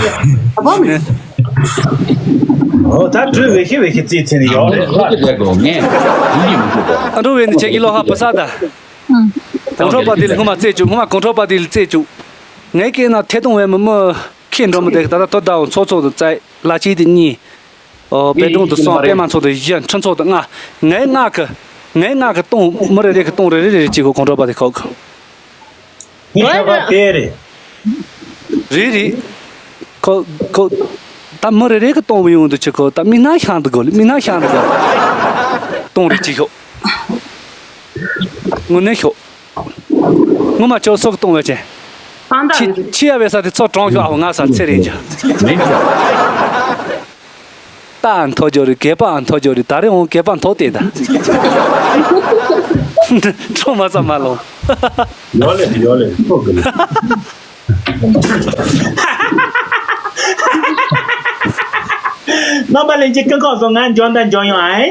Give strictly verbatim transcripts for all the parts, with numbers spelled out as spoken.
ཨ་ཕ་མེད། ཨོ་ད་འགྲོ་བའི་ཤི་བའི་ཤི་རྩིས་ཚེ་ནི་ཡོག་རེད། ལྷག་གི་རེད་གོ་ངས་ཡིན་གྱི་མི་ཐུབ་པ། ཨ་འགྲོ་བའི་ནི་ཁྱེད་ཀྱི་ལོ་ཧ་པ་ས་ད། གོང་ཁྲོ་པ་དེ་ལ་སྔོན་མ་རྩེ་བཅུག་སྔོན་མ་གོང་ཁྲོ་པ་དེ་ལ་རྩེ་བཅུག་ངའི་སྐད་ན་ཐད་གཏོང་བས་མི་མི་ཁྱེད་འགྲོ་མི་དེ་ད་ལྟ་དོ་ཟླ་བ་ཚོགས་ཚོགས་དུ་བཙལ་ལ་ཅིག་དེ་གཉིས། ཨོ་དཔེ་སྒྲུང་དུ་སོང་པད་མ་ཚོགས་དུ་བཞི་ཁྲི་ཚོགས་དུ་ལྔ། ངའི་ལྔ་གི་ངའི་ལྔ་གི་སྟོང་མི་རེ་རེ་གི་སྟོང་རེ་རེ་རེ་རེ་གཅིག་གོ་གོང་ཁྲོ་པ་དེ་ཁོག་གི་ངའི་ཁ་པར་དེ་རེད། རེད་རེད། ཁོ་ཁོ་ད་མི་རེ་རེ་གི་སྟོང་བུ་ཡོང་དུ་ཆུ་ཁོ་ད་མི་སྣ་ཤང་དུ་དགོས་ལ་མི་སྣ་ཤང་དུ་དགོས། སྟོང་རེ་གཅིག་ཤོག་དངོས་གནས་ཤོག་ངོ་མ་ཅོ་སོག་སྟོང་བས་ཅན། གང་ལྟར་ཁྱི་ཁྱི་ཡ་བའི་ས་དེ་ཚོ་གྲོང་ཤོག་ཨ་ང་ས་ཚེ་རིང་ཅང་། རྟ་མཐོ་རྒྱོ་རེད་གད་པ་མཐོ་རྒྱོ་རེད་ད་རེ་འོང་གད་པ་མཐོ་དེ་ད། ཁྲོ་མ་ཙམ་མ་ལོང་། ཡོ་ལེ་ཡོ་ལེ་ཁོ་གི་ལེ། རྣམ་པ་ལྷན་རྒྱས་སྐུ་ཁམས་བཟང་ང་འཇོན་དང་འཇོན་ཡོང་ཨེ།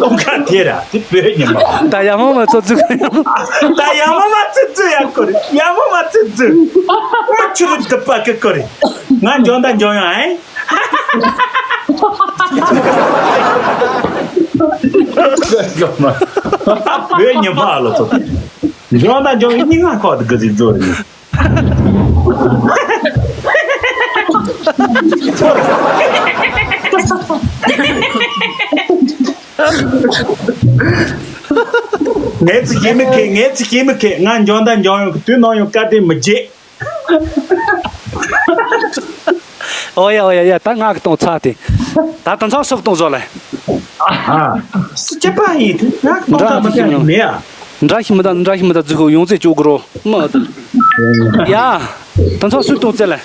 ལོང་ཁ་དེ་ར་དེ་བོད་ཉི་མ། ད་ཡ་མོ་མ་ཚོ་ཚུགས་ཡོང་། ད་ཡ་མོ་མ་ཚུགས་ཚུགས་ཡ་ཀོ་རེ་ཡ་མོ་མ་ཚུགས་ཚུགས། ཨ་ཆུ་རུ་དུ་པ་ཀི་ཀོ་རེ་ང་འཇོན་དང་འཇོན་ཡོང་ཨེ། བོད་ཉི་མ་ལ་ཚོ། འཇོན་དང་འཇོན་ཡོང་སྙིང་ང་ཁོག་ཏུ་གི་ཟིག་ཚོ་རེ། ངས་ཚིག་ཡིན་མི་ཁེ་ངས་ཚིག་ཡིན་མི་ཁེ་ང་འཇོན་དང་འཇོན་ཡོང་དུས་ནང་ཡོང་བཀའ་དྲིན་མི་བརྗེད། ཨོ་ཡ་ཨོ་ཡ་ཡ་ད་ང་གི་གཏོང་ཚར་ཏེ། ད་དེང་སང་སོག་གཏོང་བཟོ་ལེ། ཨ། སི་ཅི་པ་ཡིན་དུས་ང་གི་གཏོང་ད་མི་ད་མེད་ཡ། འདྲ་ཞིག་མི་ད་འདྲ་ཞིག་མི་ད་རྫི་གོ་ཡོང་ཚེ་ཅོག་གི་རོ་མི་ད། ཡ། དེང་སང་སུས་གཏོང་ཚེ་ལེ། ཨ།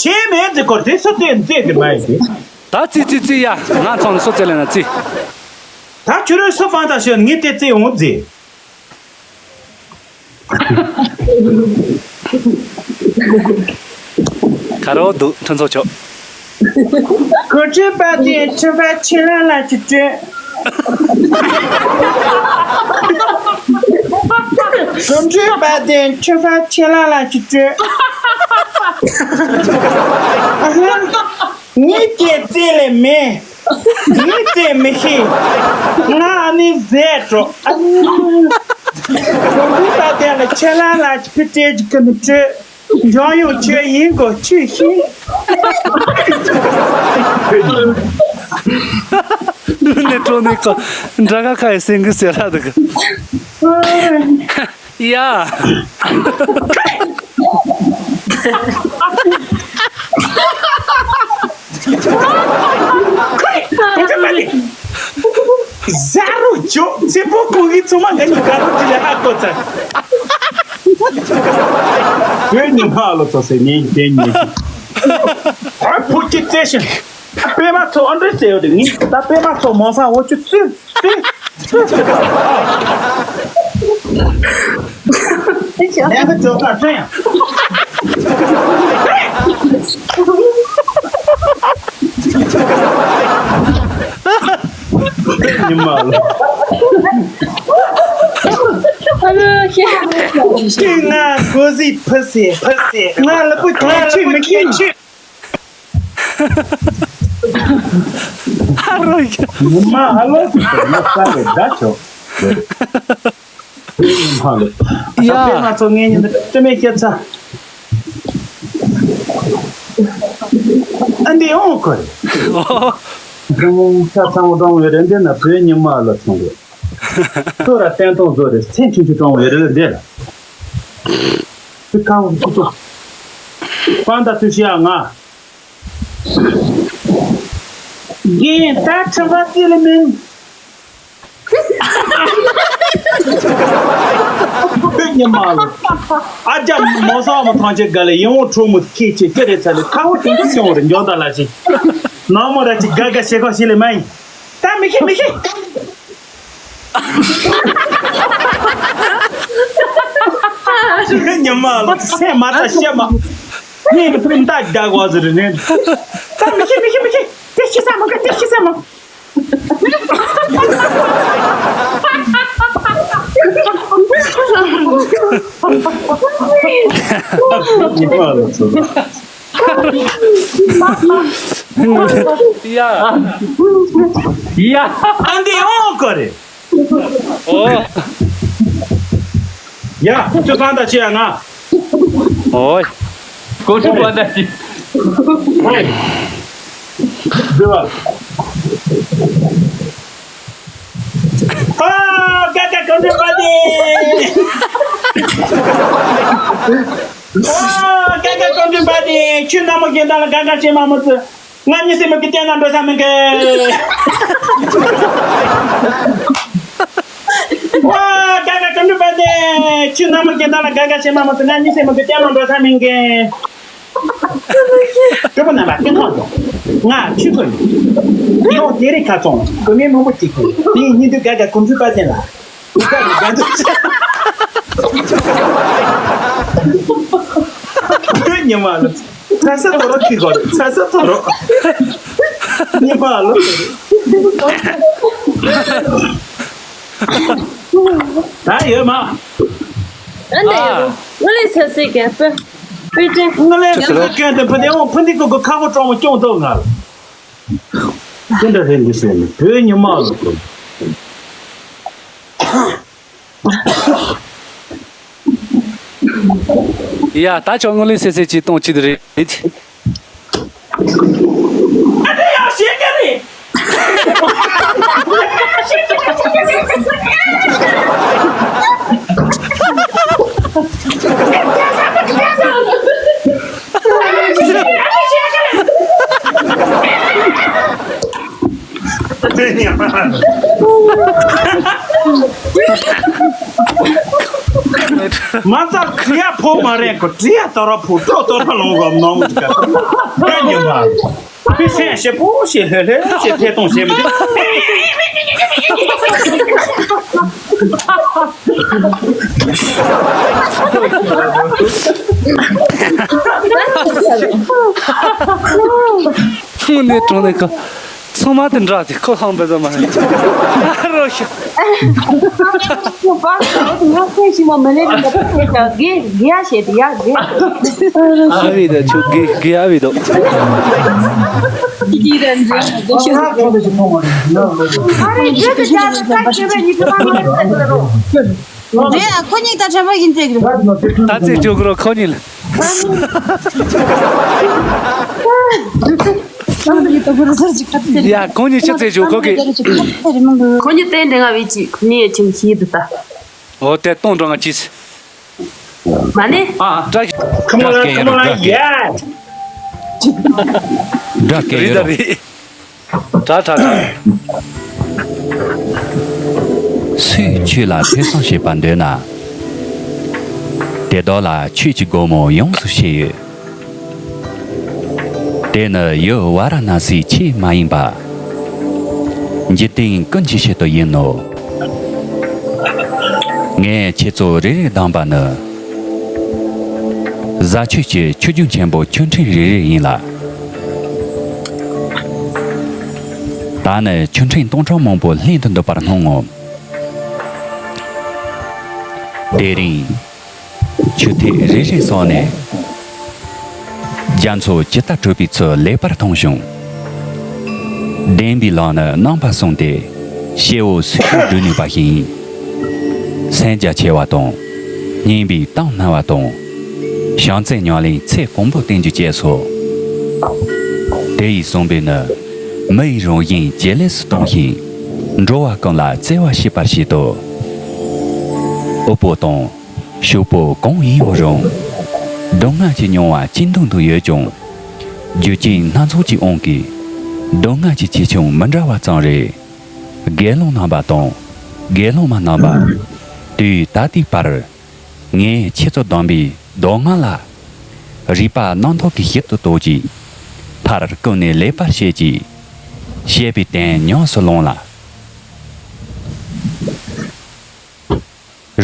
ཁྱེད་མེད་ཚེ་སྐོར་དེ་སུ་ཚེ་མཛེས་དེ་མ་ཡིན་ཏེ། ད་ཙི་ཙི་ཙི་ཡ་ང་ཚང་ནི་སུ་ཚེ་ལེ་ན་ཙི། ད་ཁྱོད་རོས་སུ་ཕང་ད་ཤོད་ངས་དེ་ཙི་འོང་ཙི། ག་རོ་འདུག་ཁྲི་ཚོ་ཆོག་གོ་ཁྲི་པ་དེ་ཁྲི་པ་ཆེ་ལ་ལ་ཅི་སྤྲོད། གོ་ཁྲི་པ་དེ་ཁྲི་པ་ཆེ་ལ་ལ་ཅི་སྤྲོད། ངས་ཀྱེ་རྩེ་ལེ་མེད། ངས་རྩེ་མི་ཤེས། ང་ཨ་ནི་ཟས་འགྲོ། ཨ་ནི། གོང་བུ་ད་དེ་ལ་ཆེ་ལ་ལ་ཅི་ཕི་ཏྲེ་ཅི་ཀི་མི་སྤྲོད། འཇོན་ཡོང་ཆོས་ཡིན་གོ་ཆོས་ཤེས། ནས་གྲོ་ནས་ཀ་འདྲ་ཁ་ཁ་ཡི་སེང་གི་ཟེར་ལ་འདུག་ཡ། ཟ་རུ་ཅོ་ཚེ་པོ་ཀུ་གི་ཚོ་མ་ག་ནི་ག་རུ་ཅི་ལ་ཧ་གོ་ཚ། བོད་ཉི་མ་ལོ་ཚོ་སེ་ཉེ་ཉེ་ཉེ། ཨ་ཕུ་ཅི་ཚེ་ཤིན། པད་མ་ཚོ་ཨ་འདྲ་ཟེར་ཡོད་དེ་ངས་ད་པད་མ་ཚོ་མོ་ས་འོ་ཅུ་ཚུ་ཚུ་ཚུ་ཚུ། ལས་ཀ་ཇོ་ཁ་ཁྲེན་ཡང་། ཉི་མ་ལ། ཨ་ལོ་ཁྱེད། ཁྱེད་ང་གོ་ཟི་ཕི་སི་ཕི་སི་ང་ལ་པུ་ཁྱེད་ཆུ་མི་ཁྱེད་ཆུ། ཨ་རོ་ཡ། ཉི་མ་ཨ་ལོ་ཁྱེད་ང་ས་རེ་ད་ཆོག་ཡ། ད་པད་མ་ཚོ་ངའི་ཉིན་དུ་སྤྲི་མེད་སྐྱེ་ཚ། ཨ་འདི་ཡོང་ཁོ་རེད། ཀྲུང་ས་ཚང་མ་གྲོང་བའི་རེ་འདི་ན་བོད་ཉི་མ་ལ་ཚོང་རེད། ཁོ་ར་བསྟན་ཐོག་བཟོ་རེད་སེམས་ཆུང་ཆུང་གྲོང་བའི་རེ་འདི་ལ། ཚིག་ཁང་ཁུ་ཚོ། ཀང་ད་ཚུལ་ཤི་ཡ་ང་། རྒན་ད་ཁྲི་པ་ཏི་ལི་མིན། ཉི་མ་ལ། ཨ་ཅག་མོ་ས་མོ་ཐང་ཆེ་ག་ལེ་ཡིན་འོ་ཁྲོ་མོ་ཁྱེད་ཆེ་ཁྱེད་རེ་ཚ་ལེ་ཁ་བོ་དེ་འདྲ་སོང་རེ་འཇོག་ད་ལ་ཞིག་ནང་མོ་ར་ཅིག་ག་ག་ཤེ་ཁ་ཤེ་ལེ་མ་ཡིན། ད་མི་ཤེས་མི་ཤེས། ཉི་མ་ལ་སེམས་མ་ད་ཤེས་མ། ངས་ཀྱི་ཐུག་མདའ་རྒྱག་དགོས་ཟེར་ནས། ད་མི་ཤེས་མི་ཤེས་མི་ཤེས། དེ་ཤེས་ས་མ་ག་དེ་ཤེས་ས་མ། ཡ། ཡ། ཨ་འདི་ཨོ་ཀོ་རེད། ཨོ། ཡ། ཁྱོད་གང་ལྟར་བྱེད་ཡ་ང་། ཨོ། ཀོ་ཆུ་པ་ད་ཅི། ཧེ། འདི་བ། ཨ། ཀ་ཀ་ཀོང་ཀྲིག་པ་དེ། ཨ། ཀ་ཀ་ཀོང་ཀྲིག་པ་དེ། ཁྱོད་ནམ་མོ་རྒན་དར་ལ་དགའ་དགའ་བྱེད་མ་མོ་ཚོ། ང་གཉིད་སད་མོ་གི་སྟེང་ན་འགྲོ་ས་མི་འགལ། ཨ། ཀ་ཀ་ཀོང་ཀྲིག་པ་དེ། ཁྱོད་ནམ་མོ་རྒན་དར་ལ་དགའ་དགའ་བྱེད་མ་མོ་ཚོ། ང་གཉིད་སད་མོ་གི་སྟེང་ན་འགྲོ་ས་མི་འགལ། སྤྲོ་པོ་རྣམ་པ་སྐུ་ཁམས་བཟང་། ང་ཆོས་ཚོ་ཡིན། ཡང་དེ་རིང་ཁ་ཚོང་བུད་མེད་མང་པོ་ཅིག་གིས་ངའི་གཉིད་དུ་དགའ་དགའ་ཀོང་ཀྲིག་པ་ཅན་ལ། དགའ་དགའ་དགའ་འདུག་ཉི་མ་ལ། ཚ་ས་ཐོ་རོ་ཁི་གོ་རེ། ཚ་ས་ཐོ་རོ། ཉི་མ་ལ། ད་ཡོད་མ། ཨ་ནེ། ཨ། ང་ལས་ཚ་སེ་ག་པ། པི་ཏྲེ། ང་ལས་ཚ་སེ་ག་དེ་ཕ་དེ་འོང་ཕ་འདི་ཀོ་ཀོ་ཁ་བོ་ཀྲོང་མོ་སྐྱོང་ཐོག་ང་ལ། དེ་འདྲ་རེད་འདི་ཟེར་ནས་བོད་ཉི་མ་ལ་གོ། ཡ། ད་ཆོག་ངོ་ལེ་སེ་སེ་ཅིག་གཏོང་ཅིག་རེད། ཨ་ནི་ཡང་ཞེ་ག་རེད། མ་རྩ་གྲི་ཡ་ཕོ་མ་རེད་གོ། གྲི་ཡ་ཏོ་ར་ཕོ་ཏོ་ཏོ་ར་ལོང་གོ་ནོ་མ་ཏི་ཀ་ཏོ་ར་ཉི་མ། ཕི་སེང་ཞེ་པོ་ཞེ་ལྷོད་ལྷོད་ཞེ་ཐད་གཏོང་བྱེད་མི་འདུག་དངོས་གནས་དྲང་གནས་ཁོ་ཚང་མ་དེ་འདྲ་དེ་ཁོ་ཧང་པེ་ཟ་མ་རེད། ཨ་རོ་ཤ། ཁོ་པ་ཁོ་ང་ཚོ་ཞིག་མ་མ་ལེ་རེད། ད་དགེ་དགེ་ཡ་བྱེད་དེ་ཡ་དགེ། ཨ་བི་ད་ཆུ་དགེ་དགེ་ཨ་བི་ད། ཨ་རེ་དགེ་དེ་ཅག་ལ་ཁ་ཁྱེར་བའི་ཉི་ཁ་མ་ང་ཚོ་ལ་རོ། རེད་ཨ། ཁོ་གཉིས་ད་དྲན་པ་ཡིན་ཙེ་གི་རེད། ད་ཙེ་ཅོ་གི་རོ་ཁོ་གཉིས་ལ། ཡ་ཁོ་གཉིས་ཆུ་ཙེ་ཅོ་ཁོ་གི། ཁོ་གཉིས་ཏན་ཏན་ང་བེད་ཅིག་ཁོ་གཉིས་ཁྱིམ་ཤིས་དུ་ད། འོ་དེ་གཏོང་འགྲོ་ང་ཅིས། མ་ནི། ཨ། ཀྲ་ཀྲ་སྐད་ཡིན་རོ་ཀྲ་སྐད། ཀྲ་སྐད་ཡིན་རོ། རེད་ད་རེད། དྲག་དྲག་དྲག་སུས་ཁྱོད་ལ་ཐོས་བསམ་བྱེད་པར་འདོད་ན། དེ་དག་ལ་ཆོས་ཀྱི་སྒོ་མོ་ཡོངས་སུ་ཕྱེ་ཡོད། དེ་ནི་ཡུལ་ཝཱ་ར་ཎ་སིའི་ཆོས་མ་ཡིན་པ། འཇིག་རྟེན་ཀུན་གྱི་ཆེད་དུ་ཡིན་ནོ། ངས་ཁྱེད་ཚོ་རེ་རེར་གདམས་པ་ནི། བཟའ་ཆོས་ཀྱི་ཆོས་བརྒྱུད་ཆེན་པོ་ཆོས་འཕྲིན་རེ་རེ་ཡིན་ལ། ད་ནི་ཆོས་འཕྲིན་སྟོང་ཕྲག་མང་པོ་ལྷན་དུ་འདུས་པར་སྣང་ངོ་། དེ་རིང་ཆུ་ཐིགས་རེ་རེ་སོགས་ནས། རྒྱ་མཚོ་ཇི་ལྟར་གྲུབ་པའི་ཚུལ་ལེགས་པར་མཐོང་བྱུང་། བདེན་པའི་ལམ་ནི་རྣམ་པར་བཟུང་སྟེ། སྐྱེ་བོ་སུས་ཀྱང་བསྒྲུབ་ནུས་པ་ཞིག་ཡིན། སེམས་རྒྱ་ཆེ་བ་དང་། སྙིང་པོའི་གཏམ་སྨྲ་བ་དང་། བྱམས་བརྩེ་ཉམས་ལེན་ཚེ་གང་པོ་བསྟེན་རྒྱུ་བཅས་སོ། དེ་ཡིས་བཟུང་བས་ནི། མི་ཡི་རང་བཞིན་ཇེ་ལེགས་སུ་གཏོང་ཞིང་། འགྲོ་བ་ཀུན་ལ་བརྩེ་བ་སྐྱེད་པར་བྱེད་དོ། དབུལ་པོ་དང་། ཕྱུག་པོ་གང་ཡིན་པ་རུང་། སྡུག་བསྔལ་གྱི་མྱོང་བ་ཅི་འདོད་དུ་ཡོད་ཀྱང་། རྒྱུ་རྐྱེན་སྣ་ཚོགས་ཀྱི་དབང་གིས། སྡུག་བསྔལ་གྱི་ཆེ་ཆུང་མི་འདྲ་བ་ཙམ་རེད། དགེ་སློང་རྣམ་པ་དང་། དགེ་སློང་མ་རྣམ་པ། དུས་ད་ལྟའི་བར། ངས་ཁྱེད་ཚོ་གདམས་པའི་མདོ་སྔགས་ལ། རིག་པ་རྣམ་དག་གིས་ཞིབ་ཏུ་རྟོགས་ཀྱིས། མཐར་ཀུན་ནས་ལེགས་པར་བཤད་ཀྱིས། བཤད་པའི་དོན་ཉམས་སུ་བླངས་ལ།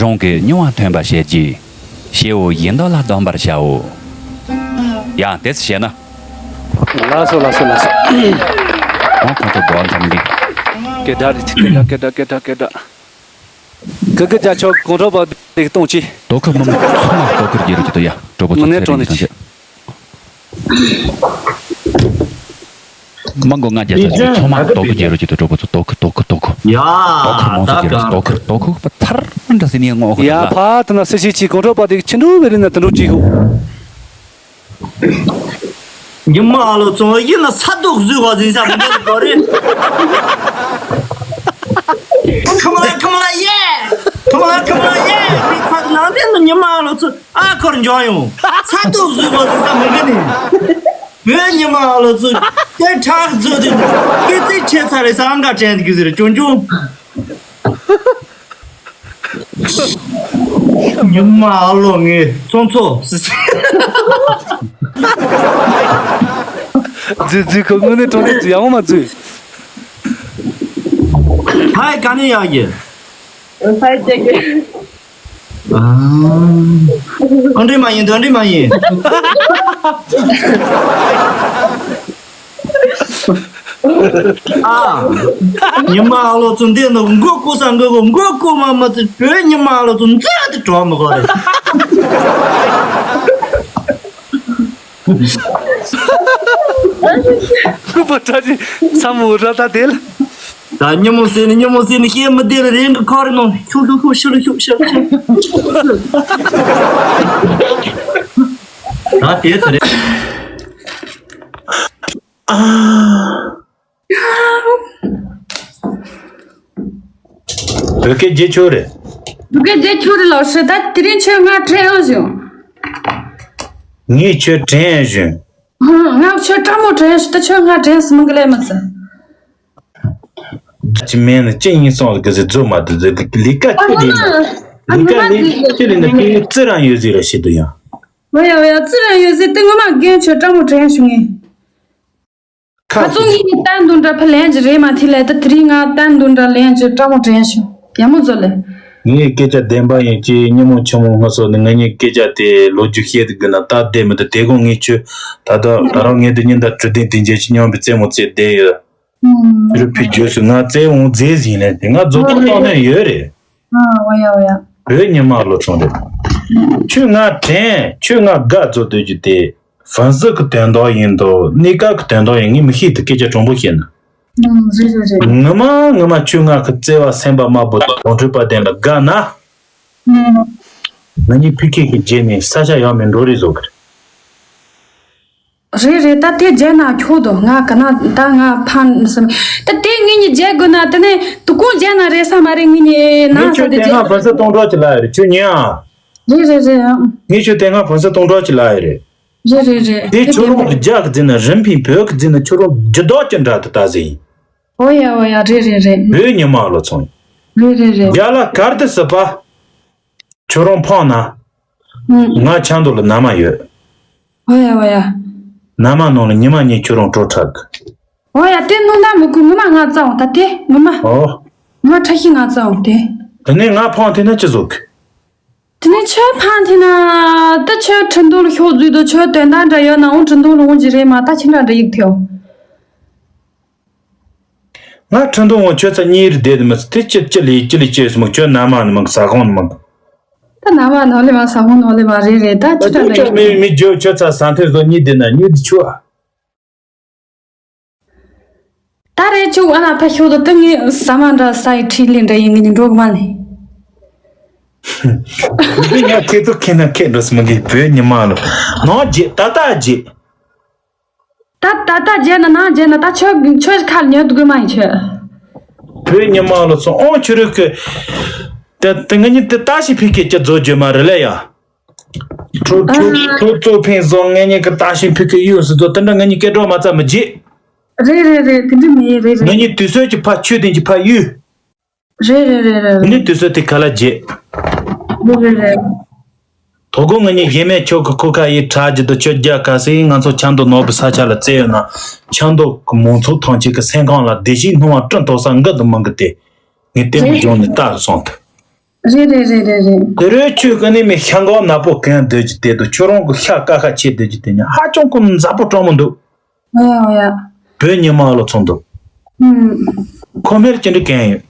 རང་གི་མྱོང་བ་ཐོན་པར་བཤད་ཀྱིས། སྐྱེ་བོ་གཞན་དག་ལ་གདམས་པར་བྱའོ། ཡང་དེ་ཚུ་བྱས་ན། ལགས་སོ་ལགས་སོ་ལགས་སོ། འོ་ཁོང་ཚོ་འགྲོ་འཛོམས་ཀྱི། སྐད་སྒྲ་རེད། སྐད་སྒྲ་སྐད་སྒྲ་སྐད་སྒྲ་སྐད་སྒྲ། གི་གི་རྒྱ་ཆོག་གོང་ཁྲོ་པ་དེ་གཏོང་ཅི། དོ་ཁུར་མི་མང་ཚང་མ་དོ་ཁུར་རྒྱལ་རོགས་ཀྱི་དོ་ཡ། གྲོགས་པོ་ཚོ་ཚེ་རིང་དང་བཅས། མང་གོ་ང་རྒྱ་ཚ་ཚོ་ཚང་མ་དོ་ཁུར་རྒྱལ་རོགས་ཀྱི་དོ། གྲོགས་པོ་ཚོ་དོ་ཁུར་དོ་ཁུར་དོ་ཁུར། ཡ། དོ་ཁུར་མང་ཚོ་རྒྱལ་རོགས་ཀྱི་དོ་ཁུར་དོ་ཁུར་པ་ཚར་འདྲ་སེ་ནི་ངོ་ཧོ་ཡ། ཕ་ད་ན་སེ་ཤི་ཆི་གོང་ཁྲོ་པ་དེ་ཆི་འགྲོ་བེ་རི་ན་དུ་འགྲོ་ཅི་ཧོ། ཉི་མ་ཨ་ལོ་ཚོ་ཡིན་ན་ས་རྡོག་བཟོས་བ་ཟིན་ས་མི་འདུག་གོ་རེད། ཁམ་ལ་ཁམ་ལ་ཡེ། ཁམ་ལ་ཁམ་ལ་ཡེ། མི་ཚ་ནང་དེ་ནི་ཉི་མ་ཨ་ལོ་ཚོ་ཨ་ཁོར་འཇོག་ཡོང་། ས་རྡོག་བཟོས་བ་ཟིན་ས་མི་འདུག་ནི། བོད་ཉི་མ་ཨ་ལོ་ཚོ་དེ་ཁྲག་བཟོས་དེ་དེ་ཚེ་ཆེ་ཚ་རེད། ས་འགའ་དྲན་གི་ཟེར་ཅོང་ཅོང་། ཉི་མ་ཨ་ལོ་ངའི་ཚོང་ཚོ། རྫི་རྫི་ཁོ་དངོས་གནས་དྲང་གནས་ཡག་པོ་མ་རྫི། ཕའི་ག་ནས་ཡག་གི། ཕའི་ཅེག་གི། ཨ་འདྲི་མ་ཡིན་དོན་འདྲི་མ་ཡིན། ཨ། ཉི་མ་ཨ་ལོ་ཚོ་འདི་ནི་མགོ་བསྐོར་ས་མགོ་བསྐོར། མགོ་བསྐོར་མ་མ་ཚོ་བོད་ཉི་མ་ཨ་ལོ་ཚོ་འཛུལ་དུ་གྲོགས་མི་གོ་རེད། ཁུ་པ་ཏྲ་ཅི་ས་མོ་ར་ད་དེ་ལ། ད་ཉི་མོ་ཟེར་ནི་ཉི་མོ་ཟེར་ནི་ཤེས་མི་བདེ་ལ་རེད། འགི་ཁོ་རེ་ནང་ཤུག་ཤུག་ཤུག་ཤུག་ཤུག་ཤུག་ཤུག་ད་དེ་ཚོ་རེད། ཨ། བོད་སྐད་བརྗེད་ཆོག་རེད། བོད་སྐད་བརྗེད་ཆོག་རེད་ལགས་སོ། ད་དེ་རིང་ཁྱོད་ང་དྲན་ཡང་བྱུང་། ངས་ཁྱོད་དྲན་ཡང་བྱུང་། ཧུང་། ང་ཁྱོད་སྤྲང་མོ་དྲན་ཡང་བྱུང་། ད་ཁྱོད་ང་དྲན་སོང་གི་ལས་མི་ཚེ། ཅི་མེད་ན་ཅི་ཡིན་སོང་གི་ཟེར་རྫོགས་མ་ཐུབ་ཟེར། ལས་ཀ་ཁྱོད་ལས་ན། ལས་ཀ་ལས་ཁྱོད་ལས་ན་ཁྱོད་རྩི་རང་ཡོད་ཟེར་ར་ཤི་དུ་ཡང་། ཝ་ཡ་ཝ་ཡ། རྩི་རང་ཡོད་ཟེར་དེ་ངོ་མ་རྒན་ཁྱོད་སྤྲང་མོ་དྲན་ཡང་བྱུང་ངས། ཁ་ཁ་ཚོ་ངེད་ཀྱི་གཏམ་འདུ་འདྲ་ཕ་ལན་གྱི་རེད་མ་ཐི་ལ། ད་དེ་རིང་ང་གཏམ་འདུ་འདྲ་ལན་གྱི་སྤྲང་མོ་དྲན་ཡང་བྱུང་། ཡ་མོ་ཛོ་ལེ། ངའི་སྐད་ཆ་བདེན་པ་ཡིན་གྱི་ཉིན་མོ་ཆུང་མོ་སྔ་སོ་ནི་ང་གཉིས་སྐད་ཆ་དེ་ལོ་རྒྱུས་བཤད་དུ་དགོས་ན་ད་བསྡད་མི་འདུག་དེ་གོང་ངས་ཁྱོད་ད་ལྟ་ད་རང་ངས་དེ་ཉིན་ད་གྲུ་གདན་དེ་འཇལ་གྱི་སྙོམས་པའི་རྩེད་མོ་རྩེ་བསྡད་ཡོད། ཨུམ། རུ་ཕི་རྗེས་སུ་ང་རྩེད་འོང་རྫས་ཟིན་ལས་དེ་ང་རྫོགས་པ་གཏོང་ནས་ཡོད་རེད། ཨ་ཝ་ཡ་ཝ་ཡ། བོད་ཉི་མ་ལོ་ཚོང་རེད། ཁྱོད་ང་དྲན། ཁྱོད་ང་དགའ་རྫོགས་སྡོད་རྒྱུ་དེ། ཧྥན་སི་གི་དོན་དག་ཡིན་དོ་གནས་སྐབས་ཀྱི་དོན་དག་ཡིན་ངས་མི་ཤེས་དུ་སྐད་ཆ་དྲང་པོ་བཤད་ན། ཨུམ། རེད་རེད་རེད། ངི་མ་ངི་མ་ཁྱོད་ང་གི་བརྩེ་བ་སེམས་པ་དམར་པོ་དང་གྲོང་ཁྱེར་པ་དེ་ལ་དགའ་ན། ཨུམ། ང་གཉིས་ཕི་ཁེ་གི་རྗེས་ནས་ས་ཆ་ཡང་མི་འགྲོ་རེ་བཟོ་གི་རེད། རེད་རེད། ད་དེ་བརྗེད་ན་ཁྱོད་དོ་ང་ག་ན་ད་ང་ཕན་སམ། ད་དེ་ངེད་གཉིས་བརྗེད་དགོས་ན་དེ་ནས་དུ་ཀོང་བརྗེད་ན་རེད་ས་མ་རེད། ངེད་གཉིས་ནང་ངས་ས་ཁྱོད་དེ་དེ་སྔ་བརྗེད་ཕན་སེ་གཏོང་གྲོགས་ཀྱི་ལ་ཡ་རེད་ཁྱོད་ཉན་ཨ། རེད་རེད་རེད་ཨང་། ངས་ཁྱོད་དེ་སྔ་ཕན་སེ་གཏོང་གྲོགས་ཀྱི་ལ་ཡ་རེད། རེད་རེད་རེད། དེ་དེ་ཁྱོད་རང་གི་རྒྱ་གི་རྫིན་ན་རིམ་ཕིན་བོད་གི་རྫིན་ན་ཁྱོད་རང་ཇི་ལྡོག་ཀྱི་འདྲ་དུ་ད་ཟིན། ཨོ་ཡ་ཨོ་ཡ། རེད་རེད་རེད། བོད་ཉི་མ་ལོ་ཚོང་། རེད་རེད་རེད། རྒྱ་ལ་གར་དུ་སྲིད་པ། ཁྱོད་རང་ཕངས་ན། ཨུམ། ང་ཆང་དུ་ལ་ན་མ་ཡོད། ཨོ་ཡ་ཨོ་ཡ། ན་མ་ནང་ལ་ཉི་མ་གཉིས་ཁྱོད་རང་སྤྲོ་ཁྲག་གི། ཨོ་ཡ། དེ་ནོ་ན་མི་ཁུ་ངུ་མ་ང་ཙང་ད་དེ་ངུ་མ། ཨོ། ང་ཁྲ་ཤི་ང་ཙང་དེ། དེ་ནས་ང་ཕངས་དེ་ན་ཅི་བཟོ་གི། དེ་ནས་ཁྱོད་ཕངས་དེ་ན་ད་ཁྱོད་ཁྲི་འདུག་ལ་ཤོག་རྫུས་དུ་ཁྱོད་དོན་དག་འདྲ་ཡོད་ན་འོང་ཁྲི་འདུག་ལ་འོང་གི་རེད་མ་ད་ཁྱི་འདྲ་འདྲ་ཡིག་ཐེའོ། ང་ཁྲི་འདུག་འོང་ཁྱོད་ཚ་གཉིས་རེ་བསྡད་དུ་མི་ཚེ་དེ་ཅི་ཅི་ལས་ཅི་ལས་ཅི་སྨོ་ཁྱོད་ན་མ་ནི་མང་ཟ་ཁང་ནི་མང་། ད་ན་མ་ནོ་ལེ་མ་ས་མོ་ནོ་ལེ་མ་རེད་རེད་ད་ད་ཅི་འདྲ་ཁྱོད་རེད། མི་མི་རྒྱུ་ཁྱོད་ཚ་ས་མཐོའི་བཟོ་གཉིས་བསྡད་ན་གཉིས་དུ་ཆུ་ཨ། ད་རེད་ཆུ་ཨ་ན་ཕ་ཤོ་དུ་ཏི་ངི་ས་མ་འདྲ་ས་ཡི་ཁྲི་ལི་འདྲ་ཡིན་ངི་ནི་འགྲོ་གི་མ་ནི། འདི་ཡང་ཁེ་ཐུག་ཁེ་ན་ཁེ་འགྲོ་སི་མ་གི་བོད་ཉི་མ་ལོ་ནང་རྗེ་ད་ལྟ་རྗེ། ད་ད་ད་རྗེ་ན་ན་རྗེ་ན་ད་ཆོས་ཆོས་ཁ་ཉོ་དགོས་མ་ཡིན་ཆོས། བོད་ཉི་མ་ལོ་ཚོ་ཨོང་ཆུ་རུ་ཁེ། ད་ད་ང་གཉིས་ད་ད་ཞིག་ཕི་ཁེ་ཅི་བཟོ་རྒྱུ་མ་རེད་ལ་ཡ། ཁྲོ་ཁྲོ་ཁྲོ་ཚོ་ཕིན་བཟོ་ང་གཉིས་ཀྱི་ད་ཞིག་ཕི་ཁེ་ཡོད་སི་བཟོ་ད་འདྲ་ང་གཉིས་སྐད་གྲོགས་མ་ཚ་མི་རྗེ། རེད་རེད་རེད། དེ་འདྲ་མེད་རེད་ང་རེད། གཉིས་དུས་ཚོད་ཀྱི་ཕ་ཆོས་ལྡན་གྱི་ཕ་ཡུལ། རེད་རེད་རེད་རེད། ནི་དུས་ཚོད་དེ་ག་ལ་བརྗེད། རེད་རེད་རེད། དོ་དགོང་ང་གཉིས་གཞན་མེད་ཆོག་གི་ཁོ་ཁ་ཡི་གྲ་རྒྱུ་དུ་ཆོས་རྒྱ་ཁ་སི་ང་ཚོ་ཆང་དུ་ནོར་བུ་ས་ཆ་ལ་བཙལ་ཡོད་ན་ཆང་དུ་གི་མང་ཚོགས་ཐང་ཆེ་གི་སེམས་ཁང་ལ་བདེ་སྐྱིད་སྣང་བ་སྤྲིན་གཏོར་ས་འགའ་དུ་མང་གི་དེ་ངས་ལྟད་མོ་རེད། སྦྱོང་ནས་ལྟ་རུ་སོང་ཐུབ། རེད་རེད་རེད་རེད་རེད། དེ་རོའི་ཆུ་གི་ནི་མི་ཤ་འགོག་ནག་པོ་གང་སྡོད་ཀྱི་དེ་དུ་ཁྱོད་རང་གི་ཤ་ཀ་ཁ་ཆེ་སྡོད་ཀྱི་དེ་ཉ་ཧ་ཅང་ཀུན་མཛའ་པོ་སྤྲང་མོ་འདུག་ཨོ་ཡ་ཨོ་ཡ། བོད་ཉི་མ་ལོ་ཚོང་འདུག་ཨུམ། ཁོ་མེར་ཅི་འདྲ་གན་ཡོད།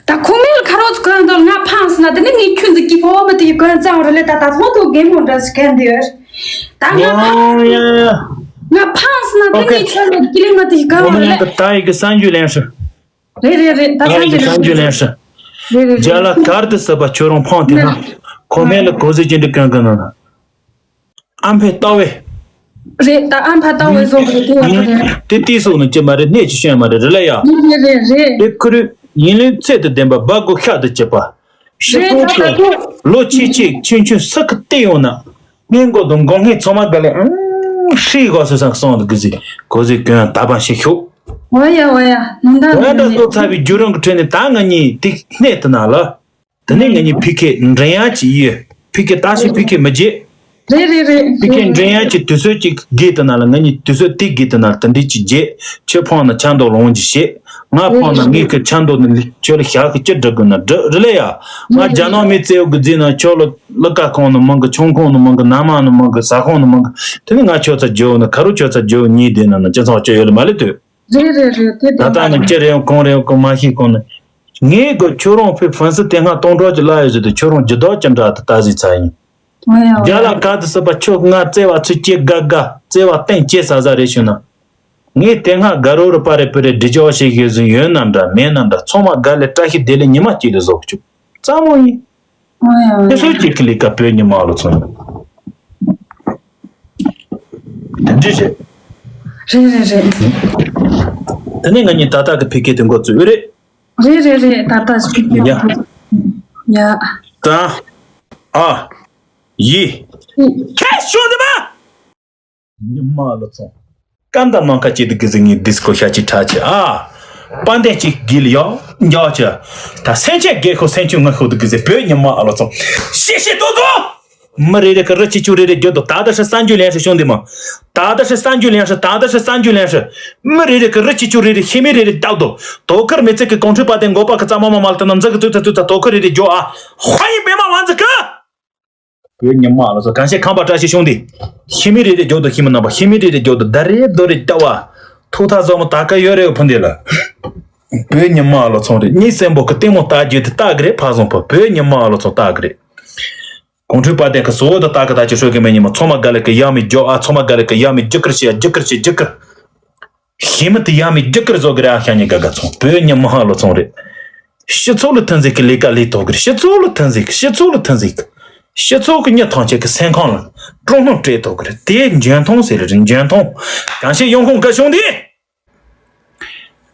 ད་ཁོ་མེར་ཁ་རོག་གོན་འདུག་ང་ཕངས་ན་དེ་ནི་ངའི་ཁྱོད་ཚོ་གི་ཕོ་བ་མི་དེ་གི་གོན་གཙང་རུ་ལས་ད་ད་ཐོང་དུ་རྒན་མོ་འདྲ་ཞིག་གན་འདི་ཡོད། ད་ང་ཕངས་ཡ་ཡ་ཡ། ང་ཕངས་ན་དེ་ངའི་ཁྱོད་ཚོ་གི་ལིང་མ་དེ་གི་གོན་རུ་ལས། ད་ཡི་གི་གསར་འགྱུར་ལེན་ཧྲི། རེད་རེད་རེད། ད་ད་ཡི་གི་གསར་འགྱུར་ལེན་ཧྲི། རེད་རེད་རེད། རྒྱ་ལ་གར་དུ་སྲིད་པ་ཁྱོད་རང་ཕངས་དེ་ན། ཁོ་མེར་ལ་གོ་ཟི་ཅི་འདྲ་གན་གི་ན་ན། ཨམ་ཕའི་ལྟ་བས། རེད་ད་ཨམ་ཕ་ལྟ་བས་བཟོ་དགོས་དེ་བ་དེ་རེད། དེ་ཏི་སོགས་ནི་ཅི་མ་རེད། གནས་ཀྱི་ཤོན་མ་རེད་རེད་ལ་ཡ། རེད་རེད་རེད། དེ་ཁུ་རུ་ཡིན་ལུས་ཚད་དུ་ལྡན་པ་སྦ་དགོས་ཤ་དུ་བཅད་པ། ཤི་རེད་ཁོ་ད་ད་ཁོ་ཁོ། ལོ་ཆེ་ཆེ་ཆུང་ཆུང་སུ་ཁི་བལྟས་ཡོང་ན། སྔས་མགོ་དང་མགོ་སྔས་ཚང་མ་ག་ལེ་ཨང་ཧྲིག་གོ་སུ་སང་སོང་དུ་གི་ཟི་གོ་ཟི་གོན་ད་པང་ཤི་ཤོག་འོ་ཡ་འོ་ཡ། ནང་ད་འོ་ཡ་ད་ནང་ནས་སོ་ཚ་བའི་བརྒྱུད་རིམ་གི་ཁྲོད་ནས་ད་ང་གཉིས་དེ་གནས་དུ་ན་ལ། དེ་ནས་ང་གཉིས་ཕི་ཁེ་འདྲེན་ཡག་ཅིག་ཡོད། ཕི་ཁེ་ད་སུ་ཕི་ཁེ་མི་བརྗེད། རེད་རེད་རེད། ཕི་ཁེ་འདྲེན་ཡག་ཅིག་དུས་ཚོད་ཅིག་དགོས་དུ་ན་ལ་ང་གཉིས་དུས་ཚོད་དེ་དགོས་དུ་ན་ལ་དེ་འདྲས་ཅིག་བརྗེད། ཁྱོད་ཕོང་ན་ཆ་མདོག་ལོང་ཅིག་བྱེད། ང་ཕོང་ན་ངས་ཁྱོད་ཆ་མདོག་ནི་ཁྱོད་ལ་ཞག་གི་ཅི་འགྲིག་དགོས་ན་འགྲིག་རེད་ལེ་ཡ། ང་རྒྱ་ནག་མི་བཙལ་བ་གི་རྫི་ན་ཁྱོད་ལ་ལི་ཀ་ཁོང་ནི་མང་གི་ཆུང་ཁོང་ནི་མང་གི་ན་མ་ནི་མང་གི་ཟ་ཁོང་ནི་མང་གི་དེ་ནི་ང་ཁྱོད་ཚ་རྒྱུ་ནི་ཁ་རུ་ཁྱོད་ཚ་རྒྱུ་གཉིས་དེ་ན་ན་ཅི་ཚང་ཁྱོད་ཡོད་ལ་མ་ལེ་དུས། རེད་རེད་རེད། དེ་ད་ལྟ་ནི་ཅི་རེད་ཡང་གང་རེད་ཡང་གང་མ་ཤེས་གང་ནི། ངས་གི་ཁྱོད་རང་ཕི་ཧྥན་སི་དེ་སྔ་སྟོང་གྲོགས་ཀྱི་ལ་ཡོད་ཟེར་དུས་ཁྱོད་རང་ཇི་ལྟར་ཅི་འདྲ་དུ་ལྟ་ཟིག་ཚ་ཡིན། ང་ཡང་རྒྱ་ལ་ག་དུ་སྲིད་པ་ཁྱོད་ང་བརྩེ་བ་ཚུལ་སྐྱེ་དགའ་དགའ་བརྩེ་བ་གཏིང་སྐྱེ་ཟ་ཟ་རེད་ཞུ་ན། ངས་དེ་སྔ་དགའ་རོ་རུ་པ་རེ་པི་རེ་འདྲི་ཅོག་ཤེས་ཤེས་ཟིན་ཡོད་ན་འདྲ་མེད་ན་འདྲ་ཚང་མ་དགའ་ལས་བཀྲ་ཤིས་བདེ་ལས་ཉི་མ་གཅིག་ལས་བཟོ་བཅུག་ཙམ་མོ་ཡིན། ང་ཡང་ང་ཁྱེད་ཚོའི་ཡང་གཅིག་གི་ལས་ཀ་བོད་ཉི་མ་ལོ་ཚོང་དེ་འདྲ་རེད། རེད་རེད་རེད། དེ་ནས་ང་གཉིས་ད་ལྟ་གི་ཕི་ཁེ་དེ་འགོ་བཙུགས་རེད། རེད་རེད་རེད། ད་ལྟ་ཞིག་ཡ། ཡ། ད། ཨ། ཡི། ཁྱེད་ཤོད་དེ་མ། ཉི་མ་ལོ་ཚོང་། ཀན་ད་ནང་ཁ་ཅིག་དུ་གི་ཟིག་ངའི་ཌིས་ཀོ་ཤ་ཅིག་ཁྲ་ཅིག་ཨ། པན་ཏན་ཅིག་གིལ་ཡོ། འཇོག་ཅི། ད་སེམས་ཅན་རྒས་ཤོ་སེམས་ཅན་ངུ་ཤོ་དུ་གི་ཟིག་བོད་ཉི་མ་ཨ་ལོ་ཚོང་། ཤེས་ཤེས་ཏོ་ཏོ། མི་རེ་རེ་གི་རི་ཆི་ཆུ་རེ་རེ་རྒྱོ་དོ་ད་ད་ཧྲི་སན་ཇུ་ལན་ཧྲི་ཤོང་དེ་མ། ད་ད་ཧྲི་སན་ཇུ་ལན་ཧྲི་ད་ད་ཧྲི་སན་ཇུ་ལན་ཧྲི། མི་རེ་རེ་གི་རི་ཆི་ཆུ་རེ་རེ་ཤེས་མི་རེ་རེ་བདག་དོ། དོ་ཁར་མི་ཚེ་གི་གོང་ཁྲི་པ་དེ་མགོ་པ་གི་རྩ་མ་མ་མ་ལ་ཏི་ན་མཛུ་གི་ཙུ་ཚ་ཙུ་ཚ་དོ་ཁར་རེ་རེ་རྒྱོ་ཨ། ཧ་ཡིན་པེ་མ་ཝང་ཙི་ཀི། བོད་ཉི་མ་ལ་སོ་གང་བཤད་ཁང་པ་བཀྲ་ཤིས་ཤོང་དེ། ཤི་མི་རེ་རེ་རྒྱོ་དོ་ཤི་མི་རྣམ་པ་ཤི་མི་རེ་རེ་རྒྱོ་དོ་ད་རེ་རྡོ་རེ་ལྟ་བ། ཐུག་ཐག་བཟོ་མོ་ད་ཀ་ཡོད་རེ་ཡོད་ཕུན་དེ་ལ། བོད་ཉི་མ་ལ་ཚོང་རེ་གཉིས་སེམས་པོ་གི་ལྟད་མོ་ལྟ་རྒྱུ་དེ་ལྟ་གི་རེད་ཕ་བཟང་པོ་བོད་ཉི་མ་ལ་ཚོང་ལྟ་གི་རེད། གོང་ཁྲོས་པ་དེ་གི་བཟོ་བོ་དེ་ལྟ་གི་ད་ཅི་ཧྲོ་གི་མེད་ཉི་མ་ཚོང་མ་ག་ལེ་གི་ཡ་མི་རྒྱོ་ཨ་ཚོང་མ་ག་ལེ་གི་ཡ་མི་རྒྱུ་ཀིར་ཤི་ཡ་རྒྱུ་ཀིར་ཤི་རྒྱུ་ཀིར། ཤི་མི་དེ་ཡ་མི་རྒྱུ་ཀིར་བཟོ་གི་རེད་ཨ་ཤ་ཉི་ག་ག་ཚོང་བོད་ཉི་མ་ཧ་ལོ་ཚོང་རེད། སྤྱི་ཚོགས་ལ་ཐོན་ཟིག་གི་ལས་ཀ་ལས་ཐོག་གི་རེད་སྤྱི་ཚོགས་ལ་ཐོན་ཟིག་སྤྱི་ཚོགས་ལ་ཐོན་ཟིག་སྤྱི་ཚོགས་ཀྱི་མྱི་ཐམས་ཅད་ཀྱི་སེམས་ཁམས་ལ་སྤྲོ་སྣང་སྤྲད་ཐོག་གི་རེད་དེ་འཇོན་ཐང་ཟེར་རེད་འཇོན་ཐང་། གང་ཤེས་ཡོང་ཁུངས་བཀའ་གཞུང་འདི།